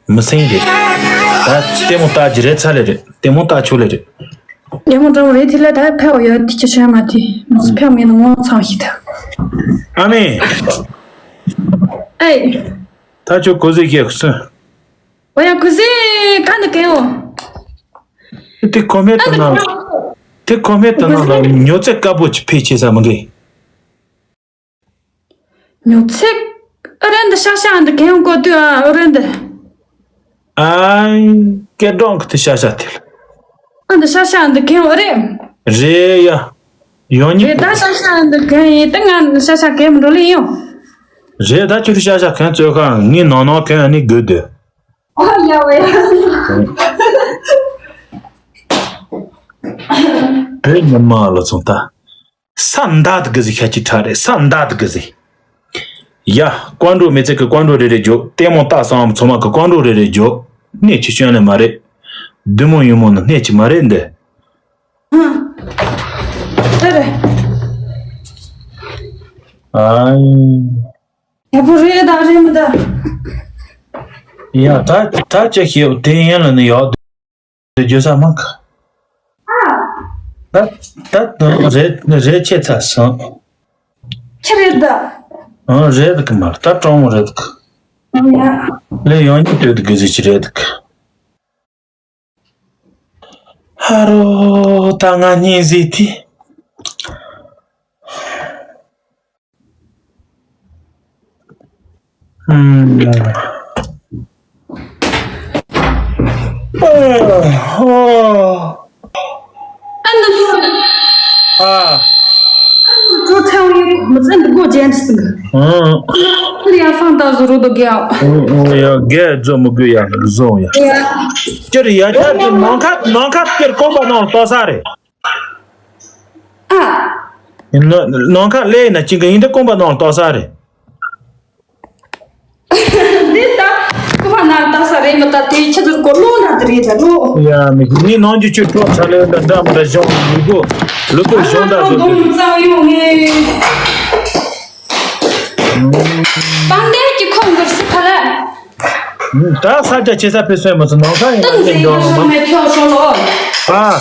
མི་སེང་རེད། ད་ལྟད་མོ་ལྟ་རྒྱུ་རེད་ཚ་ལེ་རེད་ལྟད་མོ་ལྟ་ཆོག་ལེ་རེད། ལྟད་མོ་འདྲ་བོ་རེད་དེ་ལ་ད་ཕེབས་ཡོད་དེ་ཅི་བྱས་མ་དེ་མི་ཚེ་ཕེབས་མེད་ནོ་ངོ་ཚང་ཞིག་ད། ཨ་མེ། ཨེ། ད་ཆོ་གོ་ཟིག་གེ་སོན། ཨོ་ཡ་ཁུ་སི་ཀ་འདི་གན་འོ། དེ་ཁོ་མེད་དུ་ན། དེ་ཁོ་མེད་དུ་ན་ལ་ཉོ་ཚད་དཀར་པོ་ཅིག་ཕེ་ཆེ་ས་མི་འགའི། ཉོ་ཚད་ཨ་རན་འདི་ཤ་ཤ་འདི་གན་འོ་གོ་དུས་ཨ་ཨ་རན་འདི། ཨ་ཀེ་ཀྲོང་གི་དེ་ཤ་ཤ་དེ་ལ། ཨ་འདི་ཤ་ཤ་འདི་གན་འོ་རེད། རེད་ཡ། ཡོང་ཉི། རེད་ད་ཤ་ཤ་འདི་གན་ཡིན་ད་ང་ཤ་ཤ་གན་མི་འགྲོ་ལེ་ཡིན། རེད་ད་ཁྱོད་ཤ་ཤ་གན་བཙོས་ཁ་ངའི་ནང་ནང་གན་ཨ་ནི་དགོས་དུས། ཨ་ཡ་ཝེ། བོད་ཉི་མ་ལོ་ཚོང་ད། ས་མདའ་དུ་གི་ཟིག་ཤ་ཅིག་ཁྲ་རེད་ས་མདའ་དུ་གི་ཟིག་ཡ། ཀོན་འགྲོ་མི་ཚེ་གི་ཀོན་འགྲོ་རེ་རེ་རྒྱོ་ལྟད་མོ་ལྟ་སོང་ཚོ་མ་གི་ཀོན་འགྲོ་རེ་རེ་རྒྱོ་གནས་ཆུ་སྐྱོན་ལས་མ་རེད། བདུད་མོ་ཡུ་མོ་ནི་གནས་ཆུ་མ་རེད་འདི། ཨ་ཡ། ཡག་པོ་རེད་ད་རེད་མི་ད། ཡ་ད་ད་ཅི་ཤེས་དེ་ཡན་ལ་ནི་ཡག་འདུག་རྒྱུ་ས་མང་ག་ད་ད་རེད་རེད་ཆེ་ཚ་སོང་། ཆི་རེད་ད། ཨ་རེད་གི་མ་ད་གྲོང་མོ་རེད་གི་ཡ། ལས་ཡོང་གི་དུས་དུ་གི་ཟི་ཆི་རེད་གི་ཧ་རོ་ད་ང་གཉིས་ཟིག་དེ། ཨ་ནི་ཨ། ཀྲོ་ཐེའུ་ཡི་མི་ཚན་འདི་གོ་ ཅན་ཟིན་གི། ཨང་། ལི་ཡ་ཧྥང་ད་བཟོ་རོ་དོ་གེ་ཨ། ཨང་ཨང་། ཡ་གེ་བཟོ་མི་དགོས་ཡ་བཟོ་ཡ། ཡ། སྤྱིར་ཡ་ཆ་དེ་ནང་ཁ་ནང་ཁ་སྤྱིར་རྐང་པ་ནང་ལྟོགས་ས་རེད། ཨ། ནང་ཁ་ལས་ན་ཅིག་གི་ཡིན་དེ་རྐང་པ་ནང་ལྟོགས་ས་རེད། འདི་ལྟ། ཀུ་ཧ་ན་ལྟ་ས་རེད་མི་ལྟ་དེ་ཁྱེད་ཚོར་གོ་ལོ་ན་དེ་རེད་ད་ལོ། ཡ་མི་ནི་ནང་རྒྱུ་ཆུ་གྲོགས་ཚ་ལེ་འདྲ་འདྲ་མི་འདྲ་གཞུང་ལུས་པོ་ལུས་པོ་གཞུང་འདྲ་ཨ་བཟོ་ལོ་རྒྱུ། མི་གཙང་ཡོང་ངེ། པང་གདན་གྱི་ཁོང་གི་སི་ཁ་ལ། ད་ས་ཆ་ཆེ་ས་ཕེ་སོན་མ་སོ་ནང་ས་ཡིན་ཏུང་ན་ཟེ་ཡིན་ཡོང་ཤོང་མ། མེད་ཁྱོད་ཤོང་ལོ། ཨ།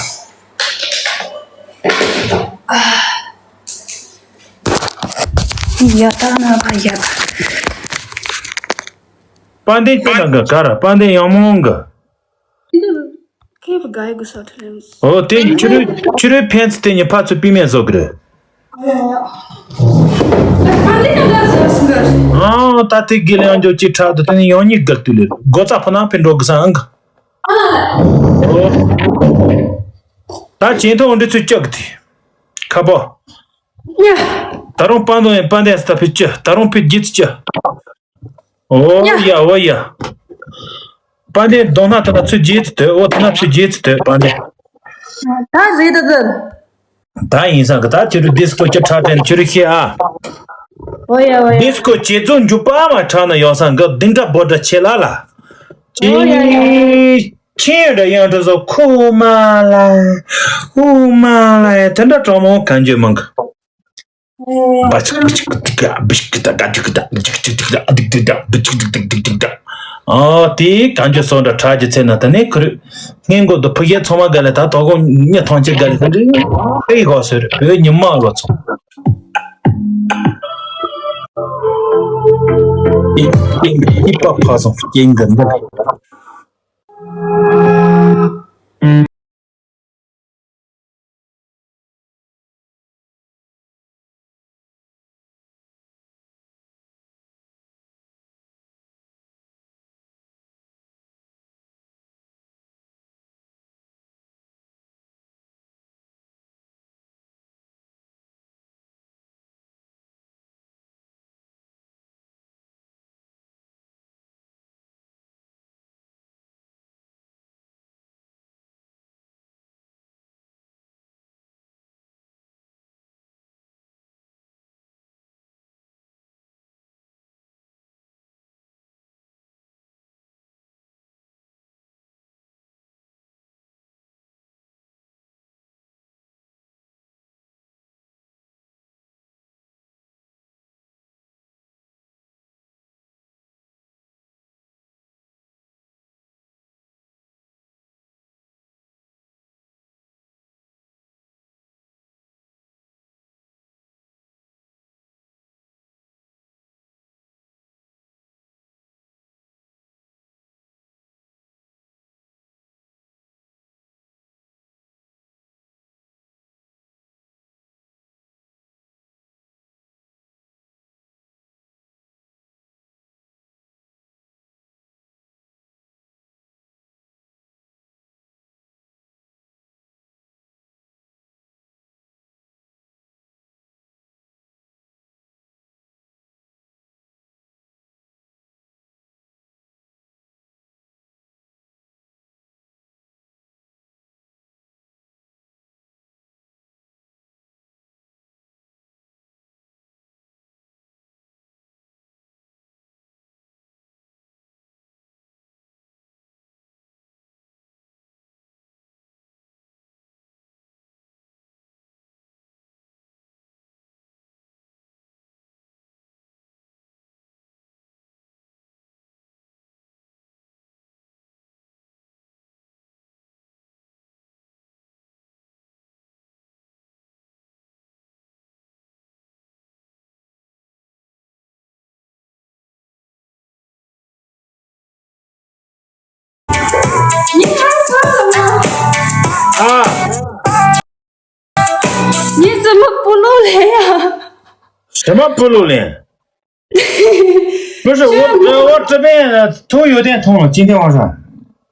ཡ་ད་ན་བ་ཡ། པང་གདན་ཁྱོད་ལ་ག་ག་ར་པང་གདན་ཡང་མོང་གི། འདི་ཁེབ་ག་ཡི་གུ་ས་ཐུ་ལེམ། ཨོ་དེ་ཕྱི་རོལ་ཕྱི་རོལ་ཕན་ཚུན་དེ་ཉིད་ཕར་ཚུར་པི་མེ་བཟོ་གི་རེད། པང་གདན་ཡང་ག་བཟོ་སུ་གི། ཨ་ད་དེ་དགེ་ལེགས་འཇོག་ཅིག་ཁྲག་ཏུ་དེ་ནི་ཡང་ཉིད་དགར་དུ་ལེར་སྒོ་རྩ་ཕོ་ནང་ཕན་འགྲོ་གི་སང་གི། ཨོ། ད་ཇེ་མཐོང་འདི་ཚོས་བཅག་གི་དེ། ཁ་པོ། ཡ། ད་རུང་པང་གདན་པང་གདན་སྟ་ཕི་བཅག་ད་རུང་ཕི་རྒྱུད་བཅག་ཨོ་ཡ། ཡ་ཨོ་ཡ། པང་གདན་གདོང་སྣ་ཐ་ན་ཚུར་རྒྱུད་དུ་ཨོ་ཐ་ན་ཚུར་རྒྱུད་དུ་པང་གདན། ད་རེད་ད་ད། ད་ཡིན་སང་གི་ད་ཁྱོད་རུ་ཌིས་ཀོ་ཅི་ཁྲ་ཏན་ཁྱོད་རུ་ཤེས་ཨ། ཨོ་ཡ་ཨོ་ཡ། ཌིས་ཀོ་ཅི་ཚོ་འཇུ་པ་མ་ཁྲ་ན་ཡོང་སང་གི་ལྡིང་སྒྲ་འབོད་སྒྲ་ཆེ་ལ་ལ། ཨོ་ཡ་ཡ། ཅི་ཆེན་ར་ཡང་འགྲོ་སོ་ཁུ་མ་ལ། ཁུ་མ་ལ་ཡ་དེ་འདྲ་གྲོགས་མོ་གང་བརྗོད་མང་གི། བ་ཅིག་བ་ཅིག་ཏིག་ཏ་བི་ཅིག་ཏིག་ཏ་ཏ་ཅིག་ཏིག་ཏ་ཏ་ཅིག་ཏིག་ཏ་ཏ་ཏིག་ཏིག་ཏ་ཏ་ཅིག་ཏིག་ཏིག་ཏ་ཏིག་ཏིག་ཏ། ཨོ་དེ་གང་བྱོས་སོང་འདྲ་གྲགས་ཀྱི་ཚེ་ན་ད་ནི་ཁུ་རུ་སྔན་འགོ་དུ་ཕུ་ཡེ་ཚང་མ་ག་ལེ་ད་དོ་དགོང་ཉི་ཐང་ཆེ་ག་ལེ་ད་འདྲི་ཧེ་ཧོ་ཟེར་བོད་ཉི་མ་ལོ་ཚོ། ཨི་ཨི་ཨི་པ་ཕ་སོང་སྐྱེན་གི་འདི། ཨ། ཉི་ཙི་མ་སྤུ་ལོ་ལེན་ཡ། ཞི་མ་སྤུ་ལོ་ལེན། 不是我，我这边的头有点痛了，今天晚上。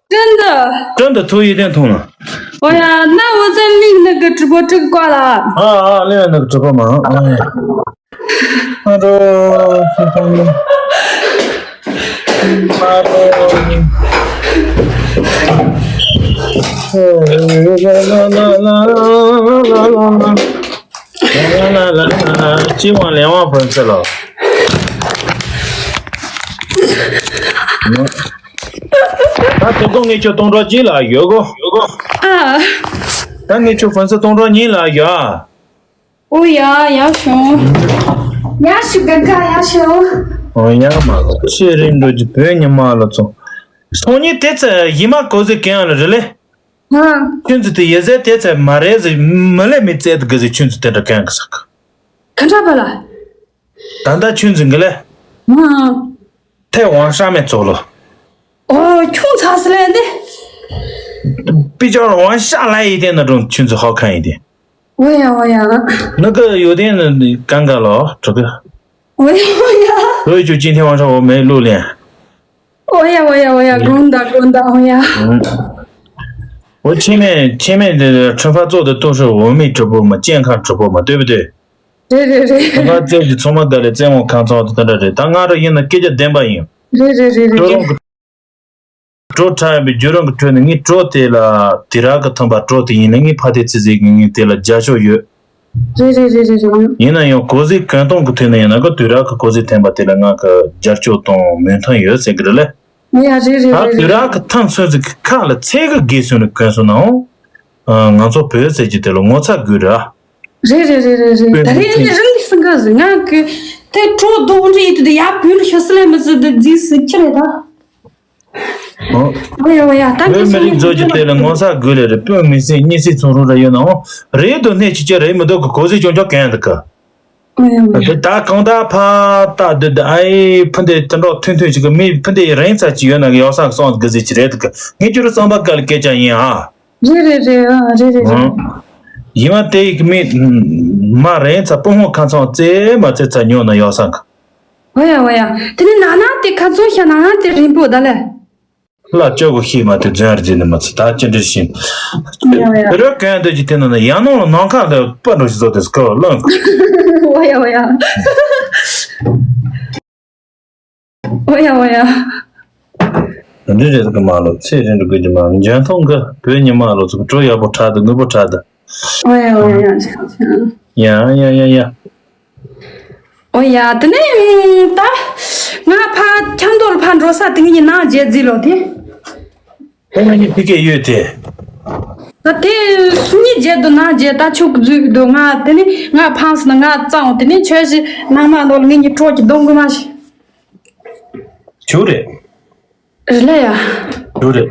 真的。真的头有点痛了。哎呀，那我再另那个直播这个挂了啊。啊啊，另外那个直播嘛，哎。ཨ་རོ། ཨ་རོ། ལ་ལ་ལ། ཅི་དབང་ལས་དབང་ཕན་ཚེ་ལོ། ད་དོ་དགོང་ངས་ཁྱོད་སྟོང་ཕྲག་གཅིག་ལ་ཡོད་གོ། ཨ། ད་ངས་ཁྱོད་ཕན་ཚེ་སྟོང་ཕྲག་གཉིས་ལ་ཡོད། ཨོ་ཡ་ཡ་ཤོང་། ཡ་ཤི་ག་ག་ཡ་ཤོང་། ཨོ་ཡ་མ་ལོ་ཚེ་རིང་འགྲོ་རྒྱུ་བོད་ཉི་མ་ལོ་ཚོ། སང་ཉིན་དེ་ཚེ་ཡི་མ་གོ་ཟི་གན་ལ་རེ་ལེ། ཧ། ཁྱོད་ཚོ་དེ་ཡི་ཟེ་དེ་ཚེ་མ་རེད་ཟེ་མི་ལེ་མི་ཙེ་དེ་གི་ཟེ་ཁྱོད་ཚོ་དེ་འདྲ་གན་གི་ཟག་ག་འདྲ་པ་ལ། ད་ལྟ་ཆུན་འཛིན་གི་ལེ། ཧ། ཐེ་ཝང་ཧྲ་མེ་ཙོག་ལོ། ཨོ་ཁྱུང་ཚ་སི་ལེ་འདི། པི་ཅོར་ཝང་ཤ་ལ་ཡི་དེ་ན་རུང་ཆུན་ཚོ་ཧོ་ཁན་ཡི་དེ། ཨོ་ཡ་ཨོ་ཡ། ནི་གི་ཡོ་དེ་ནི་གང་ག་ལོ་གྲོ་གི། ཨོ་ཡ་ཨོ་ཡ། ལོ་ཡི་ཅུ་ཅིན་ཐེ་ཝང་ཧྲ་འོ་མེ་ལུ་ལེ། ཨོ་ཡ་ཨོ་ཡ་ཨོ་ཡ་དགོན་ད་དགོན་ད་ཨོ་ཡ། ཨོ་ཆེ་མེ་ཆེ་མེ་འདི་ཁྲིམས་ཕ་ཙོག་དེ་ཏོ་ཧྲི་འོ་མི་གྲི་པོ་མ་སྤྱན་ཁང་གྲི་པོ་མ་ལྟོས་པ་དེ། རེད་རེད་རེད། ཁ་རྩེ་གི་ཚོང་མ་དགའ་ལས་རྩེ་མོ་ཁང་ཚང་དུ་དེ་འདྲ་རེད། ད་ང་ར་ཡིན་ན་སྐད་ཆ་བདེན་པ་ཡིན། རེད་རེད་རེད་རེད། ཁྱོད་རང་གི་གྲོ་ཁྲ་ཡིན་པའི་རྒྱུ་རང་གི་ཁྲོད་ནས་ངའི་གྲོ་དེ་ལ་དེ་ར་གི་ཐང་པ་གྲོ་དེ་ཡིན་ན་ངའི་ཕ་དེ་ཚི་ཟིག་གི་ངའི་དེ་ལ་རྒྱ་ཤོག་ཡོད། རེད་རེད་རེད་རེད་རེད། ཡིན་ན་ཡང་གོ་ཟིག་གོན་སྟོང་གི་ཐོན་ནས་ཡིན་ན་གི་དེ་ར་གི་གོ་ཟིག་ཐན་པ་དེ་ལ་ང་གི་རྒྱ་ཤོག་དང་མོན་ཐང་ཡོད་ཟེར་གི་རེད་ལེ། ཡ་རེད་རེད་ད་རེད་དུས་རག་རེད། གི་ཐང་སོན་ཟིག་གི་ཁ་ལ་ཚེ་གི་དགེ་སོན་ནི་གོན་སོང་ནའང་། ང་ཚོ་བོད་ཟེར་གྱི་དེ་ལ་ངོ་ཚ་དགོས་ར། རེད་རེད་རེད་རེད་རེད། ད་རེད་ནི་རང་གི་སེང་ག་ཟིག་ང་གི་དེ་གྲོགས་རྡོག་འདྲ་ཡིན་དུས་དེ་ཡར་བུད་ལ་ཤི་སི་ལེ་མི་ཟི་དེ་རྫིས་སི་ཁྱི་རེད་ད། ཨོ་ཡ་ཨོ་ཡ་ད་བོད་མི་རིགས་ཚོ་གི་དེ་ལ་ངོ་ཚ་དགོས་ལེ་རེད། སྤུན་མི་སྲིད་གཉིས་སྲིད་ཚོང་རུ་ར་ཡོད་ནའང་རེད་དུ་སྣེ་ཆི་ཆི་རེད་མི་འདུག་གི་གོ་ཟི་ཅོང་ཅོག་གན་འདུག་གི། དེ་ད་གང་ལྟར་ཕ་ད་དེ་དེ་ཨའི་ཕུ་འདེ་དེ་འགྲོ་ཐུན་ཐུན་ཅིག་གི་མི་ཕུ་འདེ་ཡི་རིང་ཚ་ཅིག་ཡོད་ན་གི་ཡོ་སང་སོང་གི་ཟི་ཅི་རེད་གི་ངས་ཁྱོད་ར་བསམ་པ་ག་ལ་སྐད་ཆ་ཡིན་ཨ། རེད་རེད་རེད་ཨ་རེད་རེད་རེད། ཡིན་མ་དེ་ཡི་གི་མི་མ་རིང་ཚ་སྤུ་ཧོང་ཁ་ཚང་ཙེ་མ་ཙེ་ཚ་ཉོ་ན་ཡོ་སང་གི། ཨོ་ཡ་ཨོ་ཡ། དེ་ནི་ན་ན་དེ་ཁ་ཚོན་ཤ་ན་ན་དེ་རིང་པོ་ད་ལེ། ལ་ཅོ་གོ་ཤེས་མ་དེ་རྫུན་རྫུན་ནི་མ་ཚོད་ད་ཅི་འདྲ་ཤེས། ཡ་ཡ། རོ་གན་འདོད་ཀྱི་དེ་ན་ན་ཡང་ནང་ལ་ནང་ཁ་ལ་པ་འགྲོ་ཞིག་བཟོ་དེ་སྐོ་ལོན། ཨོ་ཡ་ཨོ་ཡ། ཨོ་ཡ་ཨོ་ཡ། འདི་རེད་གི་མ་ལོ་ཚེ་རིང་འགྲོ་གི་མ་འཇོན་ཐང་གི་བོད་ཉི་མ་ལོ་ཚོ་གྲོ་ཡག་པོ་ཁྲ་དུ་ནུ་པོ་ཁྲ་དུ། ཨོ་ཡ་ཨོ་ཡ་ཡ་ཡ་ཡ་ཡ། ཨོ་ཡ་དེ་ནས་ད་ང་ཕ་ཁྱམས་ཐོག་ལ་ཕ་འགྲོ་ས་དེ་ངེད་གཉིས་ནང་རྗེས་རྫི་ལོ་དེ། ཁོང་གཉིས་ཕི་ཀེ་ཡོད་དེ། ད་དེ་སུ་གཉིས་རྗེས་དུ་ནང་རྗེས་ད་ཆུ་རྫུས་འདུག་ང་དེ་ནས་ང་ཕངས་སུ་ན་ང་གཙང་དེ་ནས་ཆོས་ཞིག་ནང་མ་འདོག་ངེད་གཉིས་གྲོགས་ཀྱི་གདོང་དགུ་མ་ཞིག་ཆུ་རེད། རེད་ལ་ཡ། ཡོད་རེད།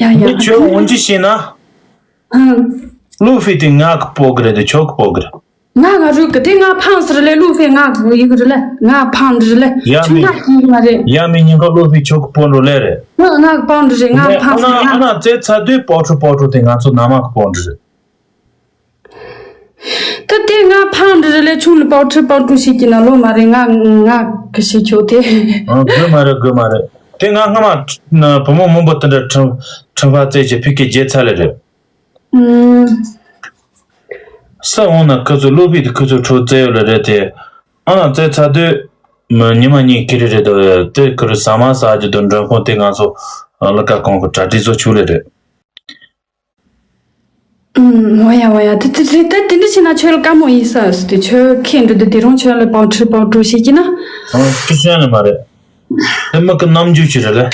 ཡ་ཡ། འདི་ཁྱོད་འོང་ཅི་ཤེས་ན། ཧང་། ལུ་ཧྥི་དེ་ང་གི་སྤོ་གི་རེད་དེ་ཁྱོད་གི་སྤོ་གི་རེད། ང་ང་རུ་གི་དེ་ང་ཕངས་སི་རེད་ལུ་ཧྥི་ང་གི་ཡི་གི་རེད་ལ་ང་ཕངས་རེད་ལ་ཡ་ཆུང་མི་ང་གི་ཡི་གི་མ་རེད། ཡ་མི་ཉིན་ག་ལུ་ཧྥི་ཁྱོད་གི་སྤོ་འགྲོ་ལེ་རེད། ང་ང་གི་ཕངས་རེད་རེད་ང་ཕངས་སི་ང་ཨ་ན་ཙེ་ཚ་དུས་སྤོ་ཁྲུ་སྤོ་ཁྲུ་དེ་ང་ཚོ་ན་མ་གི་སྤོ་འདྲི་རེད། ད་དེ་ང་ཕང་འདྲི་རེ་ལས་ཆུང་ལ་པའོ་ཁྲི་པའོ་ཀྲུ་ཞིག་གི་ན་ལོ་མ་རེད། ང་ང་གི་ཞིག་ཆོག་དེ། ཨ་དགོས་མ་རེད་དགོས་མ་རེད། དེ་ང་སྔ་མ་བུ་མོ་མང་པོ་དེ་འདྲ་ཁྲིམས་ཁྲིམས་ཕ་བཙལ་གྱི་ཕི་ཀེ་རྗེས་ཚ་ལེ་རེད། ཨུམ། ས་འོང་ན་ཁི་ཚོ་སློབ་ཕི་དེ་ཁི་ཚོ་ཁྲོ་བཙལ་ཡོད་ལེ་རེད་དེ། ཨ་ན་བཙལ་ཚ་དུས་མི་ཉི་མ་གཉིས་ཁི་རེ་རེད་དོ། དེ་ཁི་རེ་ཟ་མ་ཟ་རྒྱུ་དང་མགྲོན་ཁང་དེ་ང་ཚོ་ལ་ཀ་གང་གི་གྲ་སྒྲིག་བཟོ་ཆུག་ལེ་རེད། ཨུམ། འོ་ཡ་འོ་ཡ། དེ་དེ་དེ་དེ་འདྲ་བྱས་ན་ཁྱོད་ལ་དཀའ་མོ་ཡིན་ས་ཟེར་དུས་ཁྱོད་ཁེངས་འགྲོ་དུས་དེ་རིང་ཁྱོད་ལ་པའོ་ཁྲི་པའོ་ཀྲུ་བྱེད་ཀྱི་ན། ཨ་ཁྲི་ཤན་ལ་མ་རེད། དེ་མི་གི་རྣམ་འགྱུར་ཅིག་རེད་ལ།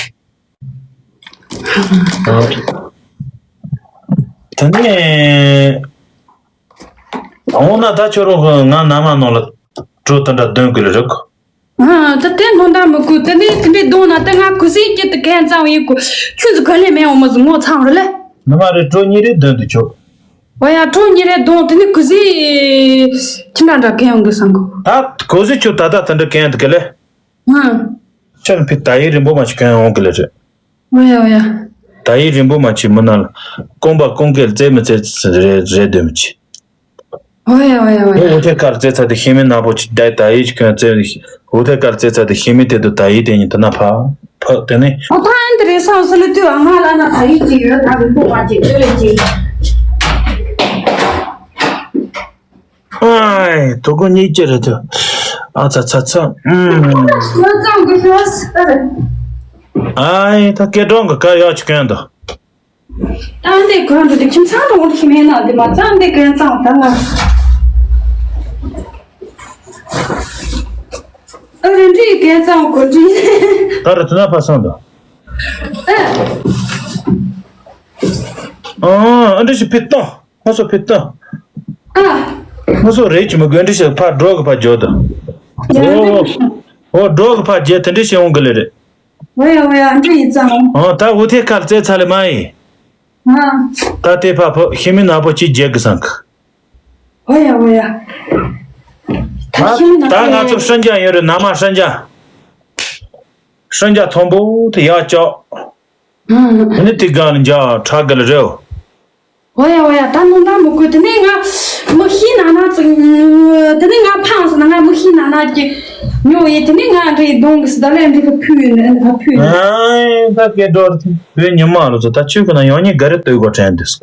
དེ་ནས་འོ་ན་ད་ཁྱོད་རང་གི་ང་ན་མ་ནང་ལ་གྲོ་དེ་འདྲ་འདོན་དགོས་ལ་རེད། ཨ། ད་དེ་སྔོན་ད་མི་དགོས། དེ་ནས་དེ་འདྲའི་གདོང་ན་དེ་ང་གུ་སིའི་སྐྱིད་དུ་གན་ཙང་ཡིན་གོ། ཁྱོད་ཚོ་ག་ལས་མེད་འོ་མ་ཟིག་ངོ་ཚང་རེད་ལེ། ནུ་མ་རེད་གྲོ་གཉིས་རེ་འདོན་དུ་ཆོག་འོ་ཡ་གྲོ་གཉིས་རེ་གདོང་དེ་ནས་གུ་སིའི་ཁྱིམ་འདྲ་འདྲ་གན་ཡོང་གི་སང་གོ། ད་གུ་སི་ཁྱོད་ད་ལྟ་དེ་འདྲ་གན་ཡོང་གི་ལེ། ཨ། ཁྱོད་ཕི་ད་ཡིག་རིན་པོ་མ་ཞིག་གན་ཡོང་གི་ལེ་རེད། འོ་ཡ་འོ་ཡ། ད་ཡིག་རིན་པོ་མ་ཆེ་མི་ན་ལ། རྐང་པ་རྐང་སྐེད་རྩེ་མི་རྩེ་རེ་རེ་འདོན་མི་ཆེ། འོ་ཡ་འོ་ཡ་འོ་ཡ། འོ་ཐེ་ཀར་རྩེ་ཚ་དེ་ཤེས་མི་ན་པོ་ཆེ་ད་ད་ཡིག་ཅིག་གན་རྩེ། འོ་ཐེ་ཀར་རྩེ་ཚ་དེ་ཤེས་མི་དེ་དུ་ད་ཡིག་དེ་ཉིད་དུ་ན་ཕ་ཕ་དེ་ནི། འོ་ཐ་ཨན་དེ་རེ་སང་སི་ལི་དུ་ཨ་ང་ལ་ན་ད་ཡིག་ཅིག་ཡོད་ད་རིན་པོ་མ་ཆེ་ཅི་ལེ་ཅི། ཨའི། དོ་དགོང་གཉིད་ཀྱི་རེད་དོ། ཨ་ཚ་ཚ་ཚ། ཨུམ། ཨའི། ད་སྐད་གྲོང་གི་ཀ་ཡག་ཅིག་གོན་དོ། ཨ་འདི་གོན་དོ། དེ་ཁྱིམ་ཚང་དུ་འོང་ཤི་མེད་ན། དེ་མ་ཚང་འདི་གོན་ཙང་ད་ང་། ཨ་རི་འདྲི་གོན་ཙང་གོ་འདྲི། ད་ར་དུ་ན་ཕ་སང་དོ། ཨ་འདྲི་ཞིག་ཕི་ཏོ། ང་ཚོ་ཕི་ཏོ། ཨ། ང་ཚོ་རེད་ཀྱི་མི་དགོས་འདྲི་ཞིག་ཕ་འགྲོ་གི་ཕ་འགྱོ་དོ། ཡ་འདྲི། ཨོ་འགྲོ་གི་ཕ་རྗེས་དེ་འདྲི་ཞིག་འོང་གི་ལེ་རེད། ཝེ་ཡ་ཝེ་ཡ་འདྲི་ཡི་ཙང་། ཨོ་ད་འུ་ཐེ་ཁ་ལ་རྩེ་ཚ་ལེ་མ་ཡི། ཨ། ད་དེ་ཕ་ཕོ་ཤི་མི་ན་པོ་ཅི་རྗེས་གི་སང་གི། ཝེ་ཡ་ཝེ་ཡ། ད་ཤི་མི་ན་ད་ང་ཚོ་ཧྲན་ཅང་ཡོད་རེད། ན་མ་ཧྲན་ཅང་། ཧྲན་ཅང་མཐོན་པོ་དེ་ཡག་ཅོག་ཨ། ཨ་ནི་དེ་ག་ལ་འཇག་ཁྲག་ག་ལ་རེའོ། ཨོ་ཡ་ཨོ་ཡ། ད་ནོ་ད་མི་དགོས། དེ་ནས་ང་མི་ཤི་ན་ན་ཙི། དེ་ནས་ང་ཕངས་སོང་ན་ང་མི་ཤི་ན་ན་གི་ཉོ་ཡི། དེ་ནས་ང་འདྲི་གདོང་གི་སི་ད་ལེ་འདྲི་གི་ཕུ་ཡིན་ནི་ཕ་ཕུ་ཡིན། ཨ་ད་སྐད་འགྲོ་བོད་ཉི་མ་ལོ་ཚོ་ད་ཆོས་གི་ན་ཡང་ཉིན་ག་རེ་ལྟོས་གོ་དྲན་འདུག་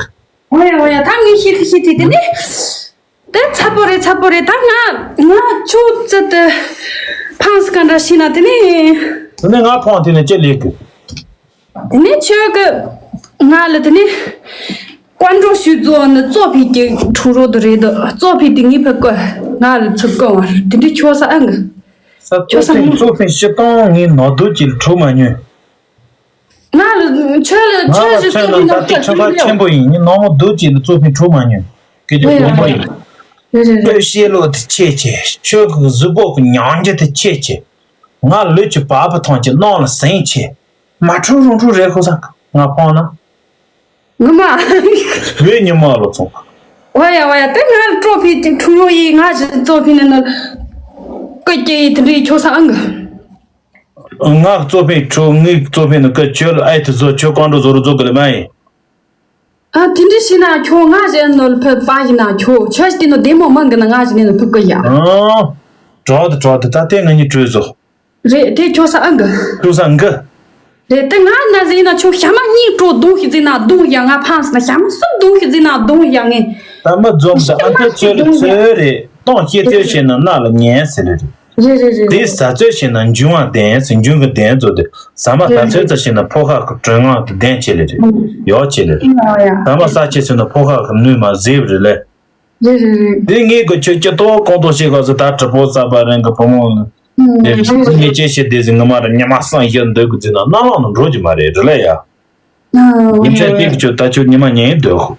ཨོ་ཡ་ཨོ་ཡ། ད་ངས་ཤི་ཤི་ཤི་དེ་ནས། དེ་ཚ་པོ་རེད་ཚ་པོ་རེད། ད་ང་ང་ཁྱོད་ཙི་དེ་ཕངས་སི་ག་འདྲ་ཤི་ན་དེ་ནས། དེ་ནས་ང་ཕངས་དེ་ནས་ཅི་ལས་གི། དེ་ནས་ཁྱོད་ཀྱི་ང་ལ་དེ་ནས་ཀོན་འགྲོ་ཞུས་ཙོ་ནི་གཙོ་ཕིག་གི་ཁྲུ་རོ་དུ་རེད་དོ། གཙོ་ཕིག་དེ་ངའི་ཕུ་ཀོ་ང་ལ་ཚུར་ཀོ་བ་དེ་འདྲའི་ཁྱོད་ས་ཨང་གི། ས་ཁྱོད་ས་གཙོ་ཕིག་མ་གཙོ་ཕིག་ཤི་སྟོང་ངའི་ནོར་དུ་གྱིས་ཁྲུ་མ་ཉོས། ང་ལ་ཁྱོད་ལ་ང་ཁྱོད་ལ་ཞིག་ཚོད་ཚོད་ལ་ནང་ད་ལྟ་ཁྱོད་ཁ་ཆེན་པོ་ཡིན། ངའི་ནོར་མོ་དུ་གྱིས་ལ་གཙོ་ཕིག་ཁྲུ་མ་ཉོས། སྐད་ཆ་དགོངས་པ་ཡིན། རེད་རེད་རེད། ཁྱོད་ཤེས་ལོ་དེ་ཆེ་ཆེ། ཁྱོད་ཀྱི་གཟུགས་པོ་གི་མྱང་རྒྱུ་དེ་ཆེ་ཆེ། ང་ལུས་ཀྱི་བ་སྤུ་ཐང་ཆེ། ནང་ལ་ཟིང་ཆེ། མ་ཁྲུ་རུང་ཁྲུ་རེད་ཁོ་ས་ང་ཕོང་ན། ངུ་མ། བོད་ཉི་མ་ལོ་ཚོང་། ཨོ་ཡ་ཨོ་ཡ། དེ་ང་ལ་ཀྲོ་ཕི་ཅིག་ཁྲུ་ཡོ་ཡི་ང་ཞིག་གཙོ་ཕི་ནི་ནི། ཀི་ཀྱེ་ཡི་དེ་འདྲའི་ཁྱོ་ས་ཨང་གི། ང་གཙོ་ཕི་ཁྲུ་ངའི་གཙོ་ཕི་ནི་ཀི་ཁྱོད་ལ་ཨའི་དེ་ཚོ་ཁྱོད་གང་འགྲོ་བཟོ་རུ་བཟོ་གི་ལ་མ་ཡིན། ཨ་དེ་འདྲ་ཞིག་ན་ཁྱོད་ང་ཞིག་ནོར་ཕི་པ་ཡིན་ན་ཁྱོད་ཁྱོད་ཞིག་དེ་ནོ་བདེ་མོ་མང་གི་ན་ང་ཞིག་ནི་ནོ་ཕི་ཀི་ཡ། ཨང་། གྲོགས་དེ་གྲོགས་དེ་ད་ལྟའི་ང་གཉིས་གྲོས་བཟོ། རེད་དེ་ཁྱོད་ས་ཨང་གི། ཁྱོད་ས་ཨང་གི། རེད་དེ་ང་ན་ཟིན་ན་ཁྱོད་ཞྭ་མ་གཉིས་སྤྲོ་གདོང་ཞིག་ཟིན་ན་གདོང་ཡ། ང་ཕངས་ན་ཞྭ་མ་གསུམ་གདོང་ཞིག་ཟིན་ན་གདོང་ཡ་ངས། ད་མི་འཛོམས་ད་ཨ་མཐོ་ཚོད་ལ་ཚོད་རེད། སྟོང་སྐྱེ་ཚོད་བྱས་ན་སྣ་ལ་ཉན་ཟེར་ལེ་རེད། རེད་རེད་རེད། དེ་ཟ་ཚོད་བྱས་ན་འབྱུང་བ་ལྡན་ཟེར། འབྱུང་གི་ལྡན་ཚོད་དེ་ཟ་མ་ད་ཚོད་ཙ་བྱས་ན་ཕོ་ཁ་གི་དྲོད་ངང་དུ་ལྡན་བྱེད་ལེ་རེད། ཡོག་བྱེད་ལེ་རེད། ཟ་མ་ཟ་ཆེ་ཚོད་ན་ཕོ་ཁ་གི་ནུས་མ་ཟེར་བ་རེད་ལེ། རེད་རེད་རེད། དེ་ངས་གི་ཆོས་སྐྱིད་ཏོག་གོང་ཏོག་བྱེད་དགོས་ཟེར། ད་གྲི་པོ་གསར་པ་རང་གི་བུ་མོ་ལ། ཨུམ། དེ་རེད་རེད། ངས་ཅི་བྱེད་བསྡད་ཟེར། ངོ་མ་ར་ཉི་མ་སང་ཞིག་འདོད་གི་ཟེར་ན་རྣ་ལམ་ནང་འགྲོ་གི་མ་རེད་རེད་ལ་ཡ། ཨ་ཡིན་ཚད་ཨ་དེ་གི་ཆོས་ད་ཆོས་ཉི་མ་ཉན་འདོད་ཁོ།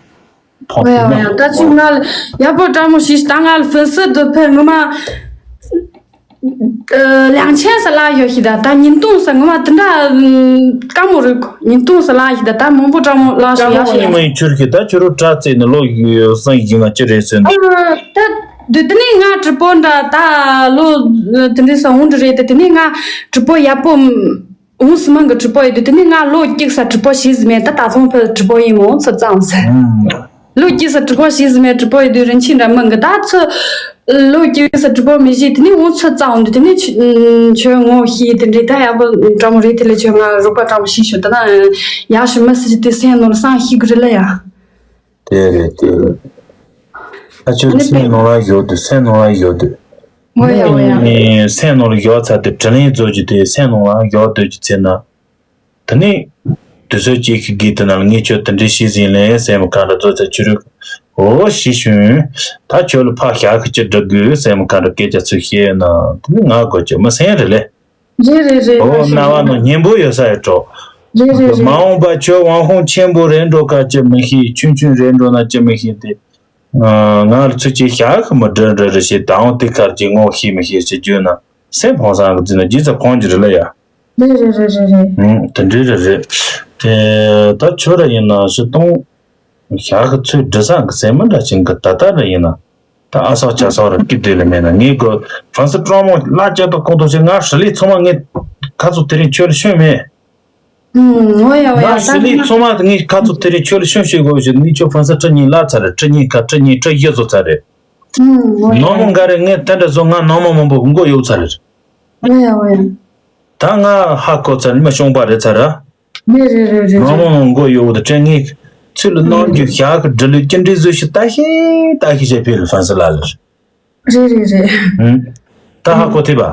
ཕོང་ཨ་ཡ་ཨ་ཡ། ད་ཆོས་ང་ལ་ཡག་པོ་དྲང་མོ་ཞིག་ད་ང་ལ་ཧྥིན་སི་དུ་ཕེ་ངོ་མ། ཨ། ལང་ཆེན་ས་ལ་ཡོད་ཤི་ད། ད་ཉིན་ཏོང་ས་ངོ་མ་དེ་འདྲ་དཀའ་མོ་རེད་གོ། ཉིན་ཏོང་ས་ལ་ཡི་ད་ད་མང་པོ་དྲང་མོ་ལ་ཞིག་ཡག་ཞིག་ཡང་མ་ཡིན་ཁྱོད་ཀྱི་ད་ཁྱོད་རུ་དྲ་རྩེ་ནི་ལོ་ཡོད་སང་ཡིན་ང་ཅི་རེད་ཟེར་ནི། ཨ། ད་དུ་དེ་ནས་ང་གྲི་པོ་འདྲ་ད་ལོ་དེ་འདྲའི་ས་འོང་འདྲ་རེད། ད་དེ་ནས་ང་གྲི་པོ་ཡག་པོ་འོང་སི་མང་གི་གྲི་པོ་ཡི་དུ་དེ་ནས་ང་ལོ་གཅིག་ས་གྲི་པོ་ཤི་ཟི་མེད། ད་ད་ཐོང་ཕལ་གྲི་པོ་ཡིན་མོ་ཚོ་ཙམ་ཟེར། ཨུམ། ལོ་གཅིག་ས་གྲི་པོ་ཤི་ཟི་མེད། གྲི་པོ་ཡི་དུས་རིན་ཆེན་འདྲ་མང་གི་ད་ཚོ། ལོ་གཅིག་ས་གྲི་པོ་མི་ཤི་དེ་ནས་འོང་ཚོ་ཙམ་འོང་དུས་དེ་ནས་ཁྱོད་ངོ་ཤེས་དེ་འདྲའི་ད་ཡག་པོ་འདྲ་མོ་རེད། དེ་ལས་ཁྱོད་ང་རོགས་པ་འདྲ་མོ་ཤེས་ཤོད་ད་ན་ཡག་ཤི་མི་སི་དེ་སེམས་ནོར་སང་ཤི་གི་རེད་ལ་ཡ། དེ་རེད་དེ་རེད། ཨ་ཆོས་སེམས་ནོར་ལ་ཡོད་དུས་སེམས་ནོར་ལ་ཡོད་དུས། ཨོ་ཡ་ཨོ་ཡ། ནི་སེམས་ནོར་ལ་ཡོད་ཚར་དུས་དྲིན་ལན་རྫོགས་ཀྱི་དུས་སེམས་ནོར་ལ་ཡོད་དུས་ཀྱི་ཚེ་ན། དེ་ནས་དུས་ཚོད་གཅིག་གི་དགེ་དེ་ན་ལ་ངས་ཁྱོད་དེ་འདྲའི་ཤེས་ཟིན་ལས་སེམས་གང་འདྲ་རྫོགས་ཚེ་ཆུ་རུག་ཨོ་ཤི་ཤུན། ད་ཁྱོད་ལ་ཕ་ཞག་གི་ཅི་འདྲ་དགོས་སེམས་གང་འདྲ་སྐད་ཆ་ཚིག་བཤད་ན་དེ་ནི་ང་དགོས་ཀྱི་མི་སེམས་རེད་ལེ། རེད་རེད་རེད། ཨོ་རྣ་བ་ནང་སྙན་པོ་ཡོད་ས་ཡོད་འགྲོ། རེད་རེད་རེད། མ་འོངས་པ་ཁྱོད་ཝང་ཧུང་ཆེན་པོ་རེད་འགྲོ་ཁ་ཅི་མི་ཤེས། ཆུང་ཆུང་རེད་འགྲོ་ན་ཅི་མི་ཤེས་ཏེ། ང་ལ་ཚུལ་གྱིས་ཞག་གི་མི་འདྲ་འདྲ་རེ་བྱེད་དང་དེ་ཁར་གྱི་ངོ་ཤེས་མི་ཤེས་ཞེས་བརྗོད་ན་སེམས་ཕོངས་སང་གི་འཛིན་ན་རྗེས་ཚ་ཕོངས་ཀྱི་རེད་ལ་ཡ། རེད་རེད་རེད་རེད་རེད། ཨང་། དེ་འདྲའི་རེད་རེད། དེ་ད་ཁྱོད་ར་ཡིན་ན་ཤི་སྟོང་། ཞག་གི་ཚོད་འདྲི་སང་གི་སེམས་མི་འདྲ་ཅན་གི་ད་ལྟ་ར་ཡིན་ན། ད་ཨ་སོག་ཅ་སོག་ར་སྐྱིད་སྡོད་ལ་མེད་ན་ངས་གོ་ཧྥན་སི་ཀྲོང་མོ་ལ་ཅག་ཏུ་ཁོང་ཏུ་ཆེ་ང་ཧྲི་ལི་ཚང་མ་ངས་ཁ་ཚུ་དེ་རིང་ཁྱོད་ལ་ཤོད་མེད། ཨུམ། ཨོ་ཡ་ཨོ་ཡ། ང་ཧྲི་ལི་ཚང་མ་ངས་ཁ་ཚུ་དེ་རིང་ཁྱོད་ལ་ཤོད་ཤོད་དགོས་ཞེས་ངས་ཁྱོད་ཧྥན་སི་ཁྲི་གཉིས་ལ་ཚར་རེད། ཁྲི་གཉིས་ཁ་ཁྲི་གཉིས་ཁྲི་བཞི་བཟོ་ཚར་རེད། ཨུམ། ཨོ་ཡ། ནོར་མོ་འགའ་རེ་ངས་དེ་འདྲ་བཟོ་ང་ནོར་མོ་མང་པོ་མགོ་གཡོག་ཚར་རེད། ཨོ་ཡ་ཨོ་ཡ། ད་ང་ཧ་གོ་ཚར་ནི་མ་གཤོང་པ་རེད་ཚར་ར། རེད་རེད་རེད་རེད། ནོར་མོ་མང་པོ་གཡོག་དེ་དྲན་ངས་ཚུལ་ལ་ནོར་རྒྱུ་ཞག་གི་འབྲི་ལུས་ཅི་འདྲའི་བཟོས་ཤི་ལྟ་ཤེས་ལྟ་ཤེས་བྱས་ཕེ་ལ་ཧྥན་སི་ལ་ལར། རེད་རེད་རེད། ཨུམ། ད་ཧ་གོ་ཐིག་པ།